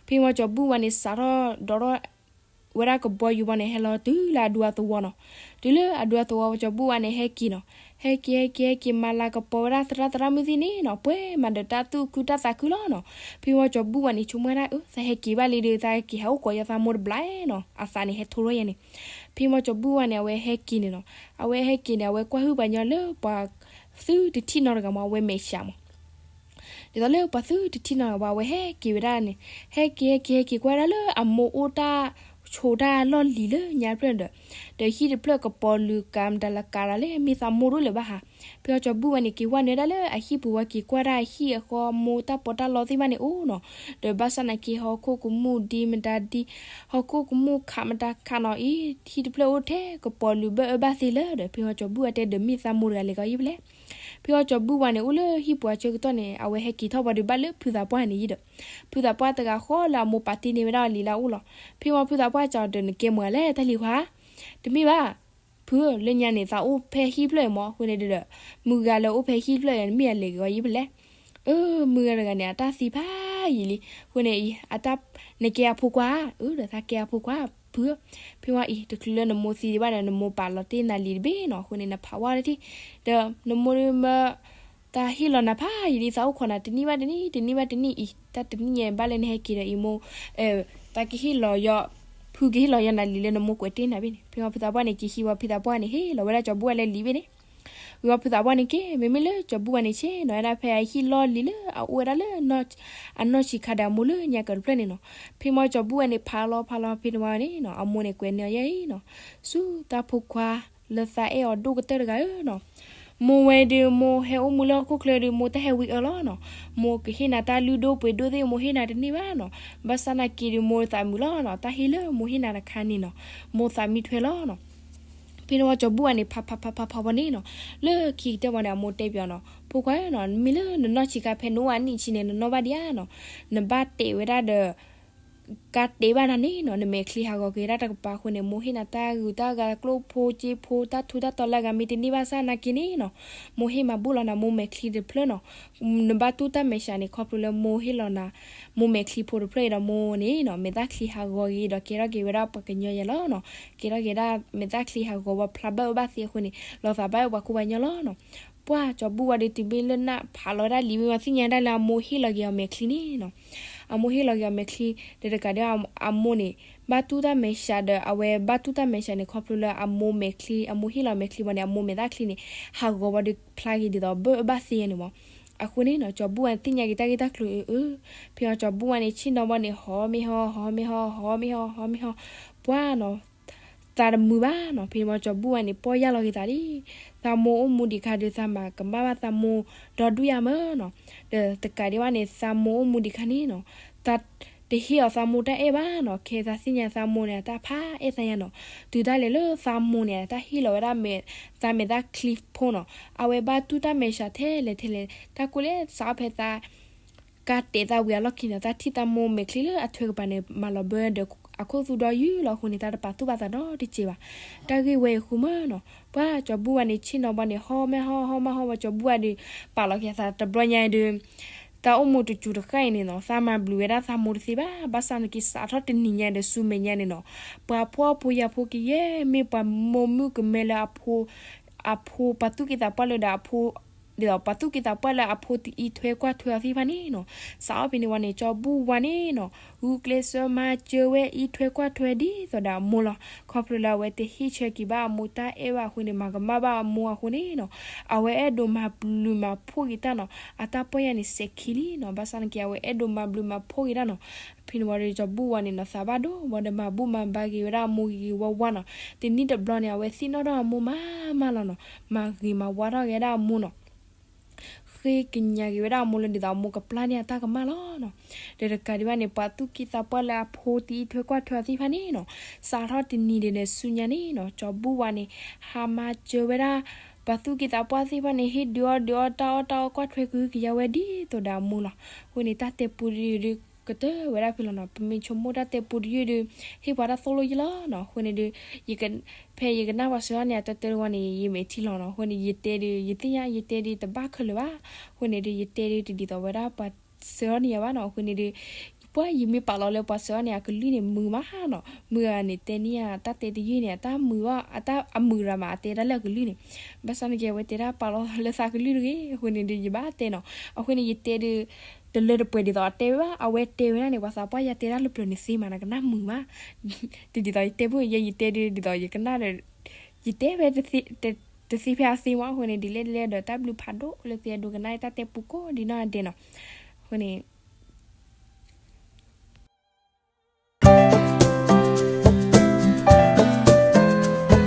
ဖဲဝံၤကၠီၤဘူၣ်ဝါန့ၣ် စးထီၣ်ဒီးထီၣ်ဝဲဒၣ်ကဘီယူၤဘီန့ၣ် ဟဲလီၤတုၤလၢအဒူအသဝီနီၤ. တုၤလၢအဒူအသဝီ ကၠီၤဘူၣ်ဝါန့ၣ် ဟဲက့ၤနီၤ, ဟဲက့ၤ ဟဲက့ၤ ဟဲက့ၤ မၤလၤကပီၤဝဲဒၣ်သရၣ်သရၣ်မုၣ်သ့ၣ်န့ၣ်နီၤ, ပှဲၤမးဒီးတၢ်သူၣ်ခုတၢ်သးခုလီၤနီၤ. ဖဲဝံၤကၠီၤဘူၣ်ဝါန့ၣ် ဆိကမိၣ်ဝဲဒၣ် အၢ သးဟဲက့ၤဘၣ်လံဒီး သးက့ၤဟးအိၣ်ကိးယသးမိၢ်တဘျီနီၤ, အသးန့ၣ် ဟဲထိထီၣ်ယဲန့ၣ်. ဖဲဝံၤကၠီၤဘူၣ်ဝါန့ၣ် အဝဲဟဲက့ၤန့ၣ်နီၤ, အဝဲဟဲက့ၤန့ၣ် အဝဲကွၢ်ဟုၣ်ပှၤညီလၢပှၤသုတထံၣ်နီတဂၤမး အဝဲမဲာ်ဆှးမး ဒ်သိးလၢပှၤသုတထံၣ်နီတဂၤဘၣ် အဝဲဟဲက့ၤဝဲဒၣ်န့ၣ်, ဟဲက့ၤ ဟဲက့ၤ ဟဲက့ၤကွၢ်ဝဲဒၣ်လၢအမိၢ်အိၣ်တၢ်ဆိးတၢ်လီၢ်လံၤလၢညါတဖျၢၣ်န့ၣ်ဒီး, ဒီးဟံၣ်တဖျၢၣ်ကပီၤလုာ်ကၤမတၤလၢကၤတၢ်လၢမ့ၢ်သးမိၢ်ဒိၣ်လၢၤဘၣ်ဟး. ဖဲဝံၤကၠီၤဘူၣ်ဝါန့ၣ် က့ၤဝဲနုာ်ဝဲဒၣ်လၢအဟံၣ်ပူၤဝံၤ က့ၤကွၢ်ဒၣ်အဟံၣ်အဃီ မိၢ်တၢ်ပီးတၢ်လီသ့ၣ်တဖၣ်န့ၣ်အိၣ်နီၤ, ဒီးဘၣ်ဆၣ်နာ်က့ဟီၣ်ခိၣ်ကမူၣ်ဒ်မတၤဒ်, ဟီၣ်ခိၣ်ကမူၣ်ခးမတၤခးနီၤအံၤ ဟံၣ်တဖျၢၣ်အိၣ်ထဲကပီၤလုာ်ဘၢၣ်အၢဘၣ်သ့လၢၤဒီး ဖဲဝံၤကၠီၤဘူၣ်ဝါတဲဒီးမ့ၢ်သးမိၢ်တဂၤလဲၤကီးယံၤဖဲလဲၣ်. ဖဲဝံၤကၠီၤဘူၣ်ဝါန့ၣ် အိၣ်လၢဟံၣ်ပူၤအဆၢကတီၢ်န့ၣ် အဝဲဟဲက့ၤထီၣ်ဘၣ်ဒီးဘၣ်လၢဖုသးပှၢ်န့ၣ်ယံၤဒီး, ဖုသးပှၢ်တဂၤဃီလၢအမိၢ်ပာ်တ့ၢ်န့ၢ်ဝဲဒၣ်အီၤလံာ်လၢအအိၣ်လီၤ. ဖဲဝံၤဖုသးပှၢ်စံးဒီး နကဲမုာ်လဲၣ်တၢ်လံၤခွါ, တမ့ၢ်ဘၣ် ဖုဧၢ, လၢညါန့ၣ် သးအိၣ်ဖဲဟံၣ်ဖျၢၣ်အံၤမး အဃိန့ၣ်ဒီး မုၢ်ဂၤလၢအိၣ်ဖဲဟံၣ်ဖျၢၣ်အံၤ နမ့ၢ်အလဲၤက့ၤအီၤယံၤဖဲလဲၣ်. အၢ မုၢ်ဂၤတဂၤန့ၣ် အတၢ်သံဖးယံာ်လံ, အဃိန့ၣ်အံၤ အတၢ်, နကဲအဖိခွါဧါ, အၢ ဒီးသးကဲအဖိခွါဖုဧၢ. ဖဲဝံၤအံၤ တချုးလၢနမိၢ်သံဒံးဘၣ်ဒီး နမိၢ်ပာ်လီၤတ့ၢ်နၤလံာ်တဘ့ၣ်နီၤ, အဃိန့ၣ် နဖးဝဲတထံၣ်, ဒီးနမိၢ်မၢ တၢ်ဟ့ၣ်လီၤနၤဖးယံာ်လံ, သးအိၣ်ခိးနၤတနံၣ်ဘၣ်တနံၣ် တနံၣ်ဘၣ်တနံၣ်အံၤ, တၢ်တနံၣ်ညါဘၣ်လၢနဟဲက့ၤဒီးအံၤမိၢ်, တၢ်ကဟ့ၣ်လီၤယီၤ, ဖုကဟ့ၣ်လီၤယီၤနၤလံာ်လၢနမိၢ်ကွဲးတ့ၢ်နၤဘ့ၣ်န့ၣ်. ဖဲဝံၤဖုသးပှၢ်န့ၣ် က့ၤဟံးဝံၤ ဖုသးပှၢ်န့ၣ် ဟ့ၣ်လီၤဝဲဒၣ်ကၠီၤဘူၣ်ဝါလၢလံာ်ဘ့ၣ်န့ၣ်. ဝံၤဖုသးပှၢ်န့ၣ်က့ၤ မ့မ့ၢ်လၢကၠီၤဘူၣ်ဝါန့ၣ် ဆ့ၣ်နီၤဝဲဒၣ်ဖဲအဟံၣ်လီၢ်လံၤလၢအအိၣ်ဝဲဒၣ်လၢ အနီၢ်ဆံးခါဒီးအမိၢ်လၢညါကၢၤတဖျၢၣ်န့ၣ်နီၤ. ဖဲမ့ၢ်ကၠီၤဘူၣ်ဝါန့ၣ် ဖးလီၤဖးလီၤဖဲန့ၣ်ဝံၤန့ၣ်နီၤ အမိၢ်န့ၣ်ကွဲးန့ၢ်အီၤယဲအံၤနီၤ, ဆူတၢ်ဖိခွါလၢသးအဲၣ်အီၤဒိၣ်ကတၢၢ်တဂၤဧၢနီၤ. မိၢ်ဝဲဒုး မိၢ်ဟဲအိၣ်မူလၢဟီၣ်ခိၣ်ချၢဒုး မိၢ်တၢ်ဟဲဝံအၢလီၤနီၤ. မိၢ်ကဟ့ၣ်နၤတၢ်လုၢ်ဒိၣ်ပှ့ၤဒိၣ်သ့ၣ် မိၢ်ဟ့ၣ်နၤတန့ၢ်ဘၣ်နီၤ. ဘၣ်ဆၣ်နာ်က့ဒုး မိၢ်သးမုာ်လီၤနီၤ. တၢ်ဟ့ၣ်လၢမိၢ်ဟ့ၣ်နၤတခါန့ၣ်နီၤ မိၢ်သးမံထွဲလီၤနီၤ. ဖဲန့ၣ်ဝံၤကၠီၤဘူၣ်ဝါန့ၣ် ဖးဖးဖးဖးဖးဝံၤန့ၣ်နီၤ လၢခံကတၢၢ်ဝံၤန့ၣ် အမိၢ်တဲပၠးနီၤ ဖိခွါဧၢနီၤ မ့ၢ်လၢနနီၢ်ဆံးခါဖဲနအိၣ်အနံၣ်ဆံန့ၣ် နနီၢ်ဘၣ်ဒံးဧါနီၤ. နဘၣ်တဲဝဲဒၣ်ဒီး ကါတ့ဘၣ်နၤန့ၣ်နီၤ, နမဲာ်ချံဟးဂီၤက့ၤဒၣ်တကပၤအဃိန့ၣ် မိၢ်ဟ့ၣ်နၤတၢ်ဂုာ်တၢ်ဂၤ ကျိၣ်ဖိစ့ဖိ တၢ်ထူတၢ်တီၤလၢအဂၤမ့ၢ်တန့ၢ်ဘၣ်ဆၣ်နာ်က့န့ၣ်နီၤ, မိၢ်ဟ့ၣ်မၤဘူၣ်လီၤနၤမိၢ်မဲာ်ချံတဖျၢၣ်နီၤ. နဘၣ်တူၢ်တၢ်မဲာ်ဆှးန့ၣ် ခီဖျိလၢမိၢ်ဟ့ၣ်လီၤနၤ မိၢ်မဲာ်ချံဖိတဖျၢၣ်အံၤဒီးမိၢ်န့ၣ်နီၤ မဲာ်သၣ်ချံဟးဂီၤက့ၤဒီးကဲထီၣ်က့ၤဝဲဒၣ်ပှၤကညီယဲလီၤနီၤ. ကဲထီၣ်က့ၤဒၣ်မဲာ်သၣ်ချံဟးဂီၤဝဲဖျါဘၣ်အၢဘၣ်သီအဃိန့ၣ် လီၤသးဘၣ်အၢပှၤကူပှၤကညီလီၤနီၤ. ပှၢ်ကၠီၤဘူၣ်ဝါဒီးတုၤမ့ၢ်လၢနၢ်ဖးလီၤဝဲဒၣ်လံာ်မ့ၢ်ဝဲသ့ၣ်ညါဒၣ်လၢအမိၢ်ဟ့ၣ်လီၤက့ၤအီၤမဲာ်ချံန့ၣ်နီၤ. အမိၢ်ဟ့ၣ်လီၤက့ၤအီၤမဲာ်ချံ ဒီးတကးဒံး အမိၢ်န့ၣ် ဘၣ်တူၢ်တၢ်မဲာ်ဆှးဒီး အဝဲဘၣ်တူၢ်တၢ်မဲာ်ဆှးန့ၣ် ခီဖျိလၢအမိၢ်မဲာ်ချံ အမိၢ်ဟ့ၣ်လီၤမဲာ်ချံဘၣ်န့ၣ် အမိၢ်မဲာ်သၣ်ချံန့ၣ် ဟးဂီၤဝဲဒီးဖျါက့ၤဒ်သိးဘၣ်အၢဘၣ်သီန့ၣ်မး. အဃိန့ၣ်နီၤ ကၠီၤဘူၣ်ဝါန့ၣ်သ့ၣ်ညါက့ၤတၢ်ဂ့ၢ်တၢ်ကျိၤအၢအၢ, ဖဲမ့ၢ်ကၠီၤဘူၣ်ဝါန့ၣ် ဆ့ၣ်နီၤဘၣ်န့ၣ် ဟီမ့ၢ်ဟီ ဟီမ့ၢ်ဟီ ဟီမ့ၢ်ဟီ ဟီမ့ၢ်ဟီ ပှၢ်နီၤ သးတမုာ်ဘၣ်နီၤ. ဖဲမ့ၢ်ကၠီၤဘူၣ်ဝါန့ၣ် ပီၢ်ယၢ်လီၤက့ၤသးလံ. သးမိၢ်အိၣ်မူဒံးခါဒီး သးမၤကမၣ်ဘၣ်သးမိၢ်ဒီဒူၣ်ယါမၢ်နီၤ. ဒီးတကးဒံးဘၣ်န့ၣ် သးမိၢ်အိၣ်မူဒံးခါန့ၣ်နီၤ သးတဟ့ၣ်အီၤသးမိၢ်တၢ်အဲၣ်ဘၣ်နီၤ. ခဲသးသ့ၣ်ညါသးမိၢ်န့ၣ် အတၢ်ဖးအဲၣ်သးယါနီၤ. တုၤဒၣ်လဲာ်လၢသးမိၢ်န့ၣ် တၢ်ဟ့ၣ်လီၤဝဲဒၣ်မဲာ် သးမဲာ်သၣ်ချံဖိနီၤ အဝဲဘၣ်တူၢ်တၢ်မဲာ်ဆှးထဲလဲၣ်ထဲလဲၣ် တၢ်ကိၢ်လဲၣ် စးထီၣ်ဖဲသး ကါတဲာ်သးဝံၤအလီၢ်ခံန့ၣ် တၢ်ထံၣ်သးမိၢ်မဲာ်ချံလၢအထွဲကပၤန့ၣ် မၤလီၤဘၢဒီးအခိၣ်သူဒီယုၢ်လီၤအဃိန့ၣ် တၢ်တပာ်သူၣ်ပာ်သးဒီတက့ၢ်ဘၣ်. တၢ်ဂ့ၢ်ဝဲအံၤအဃိမၢ်နီၤ ပှၢ်ကၠီၤဘူၣ်ဝါန့ၣ် ဆ့ၣ်နီၤဘၣ်န့ၣ် ဟီမ့ၢ်ဟီ ဟီမ့ၢ်ဟီ ပှၢ်ကၠီၤဘူၣ်ဝါဒီး ပာ်လီၤက့ၤသးတဘျီညါဒီး တၢ်အိၣ်မူတစူၤတဃၣ်အံၤန့ၣ်နီၤ သးမၤဘျုးဝဲဒၣ်သးမိၢ်တသ့ဘၣ်. ဘၣ်ဆၣ်နာ်က့ စးထီၣ်တနံၤညါဒီးဆူမဲာ်ညါန့ၣ်နီၤ ပှၤဖှီၣ်ဖိယာ်ဖိကယဲၢ်မ့ၢ်ပှၤမိၢ်မုၣ်ကမဲလၢအဖိ အဖိပှၤသူၣ်က့သးပှၢ်လၢဒီးအဖိ ဒ်သိးပှၤသူၣ်က့သးပှၢ်လၢအဖိတအံးထွဲကွၢ်ထွဲအီၤသ့ၣ်တဖၣ်န့ၣ်နီၤ စးထီၣ်ဖဲန့ၣ်ဝံၤန့ၣ် ကၠီၤဘူၣ်ဝါန့ၣ်နီၤ ဂုာ်ကျဲးစၢးမၤစၢၤဝဲအံးထွဲကွၢ်ထွဲဒ်သိးဒီးအမိၢ်လီၤ. ခီဖျိလၢအဝဲတဟ့ၣ်ဆၢက့ၤဘၣ်အမိၢ်တၢ်အဲၣ်ဘၣ်အဃိန့ၣ် မၤကမၣ်ဘၣ်အမိၢ်အဃိန့ၣ်နီၤ အဝဲအဲၣ်ဒိးမၤဘျုးမၤဖှိၣ်က့ၤတၢ်နီၤ အတၢ်ပီၢ်ယၢ်န့ၣ်စဲးခံလံနီၤ ဘၣ်ဆၣ်နာ်က့ အဝဲအဲၣ်ဒိးမၤဘျုးမၤဖှိၣ်က့ၤတၢ်နီၤ ဖဲန့ၣ်ဝံၤဒီး ကၠီၤဘူၣ်ဝါန့ၣ်နီၤ သးဘၣ်ဒိဝံၤဒီးမၤဘူၣ်မၤဘါက့ၤဝဲဒၣ်အမိၢ်ဂ့ၤဂ့ၤဝါဝါနီၤ တနံၣ်တဘျီန့ၣ် အဝဲသ့ၣ်နီၣ်ထီၣ်အမိၢ်မးမးလီၤနီၤ မၤဂ့ၤမၤဝါထီၣ်က့ၤဝဲဒၣ်အမိၢ်နီၤ ဃ့ကညးက့ၤဝဲဒၣ်အမိၢ်လၢဒ်သိးအမိၢ်ကပျၢ်န့ၢ်အတၢ်ကမၣ်လီၤနီၤ ဒီးတကးဒံးဘၣ်န့ၣ် ပှၤသူၣ်က့သးပှၢ်လၢအဖိတအံးထွဲကွၢ်ထွဲအီၤသ့ၣ်တဖၣ်န့ၣ်နီၤ စးထီၣ်တနံၤဒဲးန့ၣ်ဆူညါန့ၣ်နီၤ ကၠီၤဘူၣ်ဝါန့ၣ် ဟးမၤစၢၤဝဲဒၣ် ပှၤသူၣ်က့သးပှၢ်သ့ၣ်တဖၣ်န့ၣ် ဟ့ၣ်ဒုးအီၣ်ဒုးအီတၢ်အီၣ်တၢ်အီကွၢ်ထွဲကဟုကယာ်ဝဲဒ်သိးဒီးအမိၢ်လီၤ. အဃိန့ၣ် တၢ်တဲပူတယုၢ်ဒုးကတၢၢ်ဝဲဒၣ်ဖဲလီၤနီၤ ပမ့ၢ်ဆိကမိၣ်တၢ်တဲပူတယုၢ်ဒုး ဟ့ၣ်ပှၤတၢ်သိၣ်လိယုၢ်လီၤနီၤ အဃိန့ၣ်ဒုး ဖဲယကနၣ်ပှၤစၢၤအီၤန့ၣ် အတၢတၢတဝီန့ၣ် ယမဲာ်ထံလီၤနီၤ အဃိန့ၣ် ယတဲဒုး ယသ့ၣ်ညါ ယတဲဒုးတဘၣ်ခဲလၢာ်ဘၣ် အဃိန့ၣ်ဒုး ယတဲဒုးတဒ်သိးဝဲဒၣ်ပှၤစၢၤအီၤန့ၣ်ယၤဘၣ်နီၤ အဃိန့ၣ်ဒုး ပှၢ်ယမ့ၢ်ပာ်လီၤလၢပှၤစၢၤအီၤန့ၣ် အကလုၢ်န့ၣ်မုာ်မးနီၤ မုာ်ဧါန့ၣ် တဲန့ၢ်ဧါ တၢ်တဲတယုၢ်န့ၣ် အတၢ်မုာ်ဘၣ် အတၢ်အမုာ်ရၤမး အတဲဒၣ်လၢအကလုၢ်န့ၣ် ဘၣ်ဆၣ်နာ်က့ အဝဲတဲဒၣ်ပာ်လီၤလၢသးကလုၢ်တဂ့ၤ အဃိန့ၣ်ဒုး ယဘၣ်တဲနီၤ အဃိန့ၣ် ယတဲဒုး တလၢတပှဲၤဒ်သိးအတဲဝဲဘၣ် အဝဲတဲဝဲဒၣ်န့ၣ် ပှၤသးပှၢ်ယၤတဲဒၣ်လၢပျၢၤန့ၣ်သ့မး နကနၣ်မုာ်မး တဒ်သိးယတဲဖိယဲ ယတဲဒုး ဒ်သိးယကနၣ်ဒီး ယတဲဖဲတသ့ဖဲအသ့မး အဃိန့ၣ် ဒ်လဲၣ်ဒ်လဲၣ်ဒီးတၢ်ဘျုးဖးဒိၣ်လၢသုအဲၣ်ဒိးကနၣ်တၢ်တဲပူကိးဒ်နီၢ်ဂၤဒဲးနီၤ အဃိန့ၣ်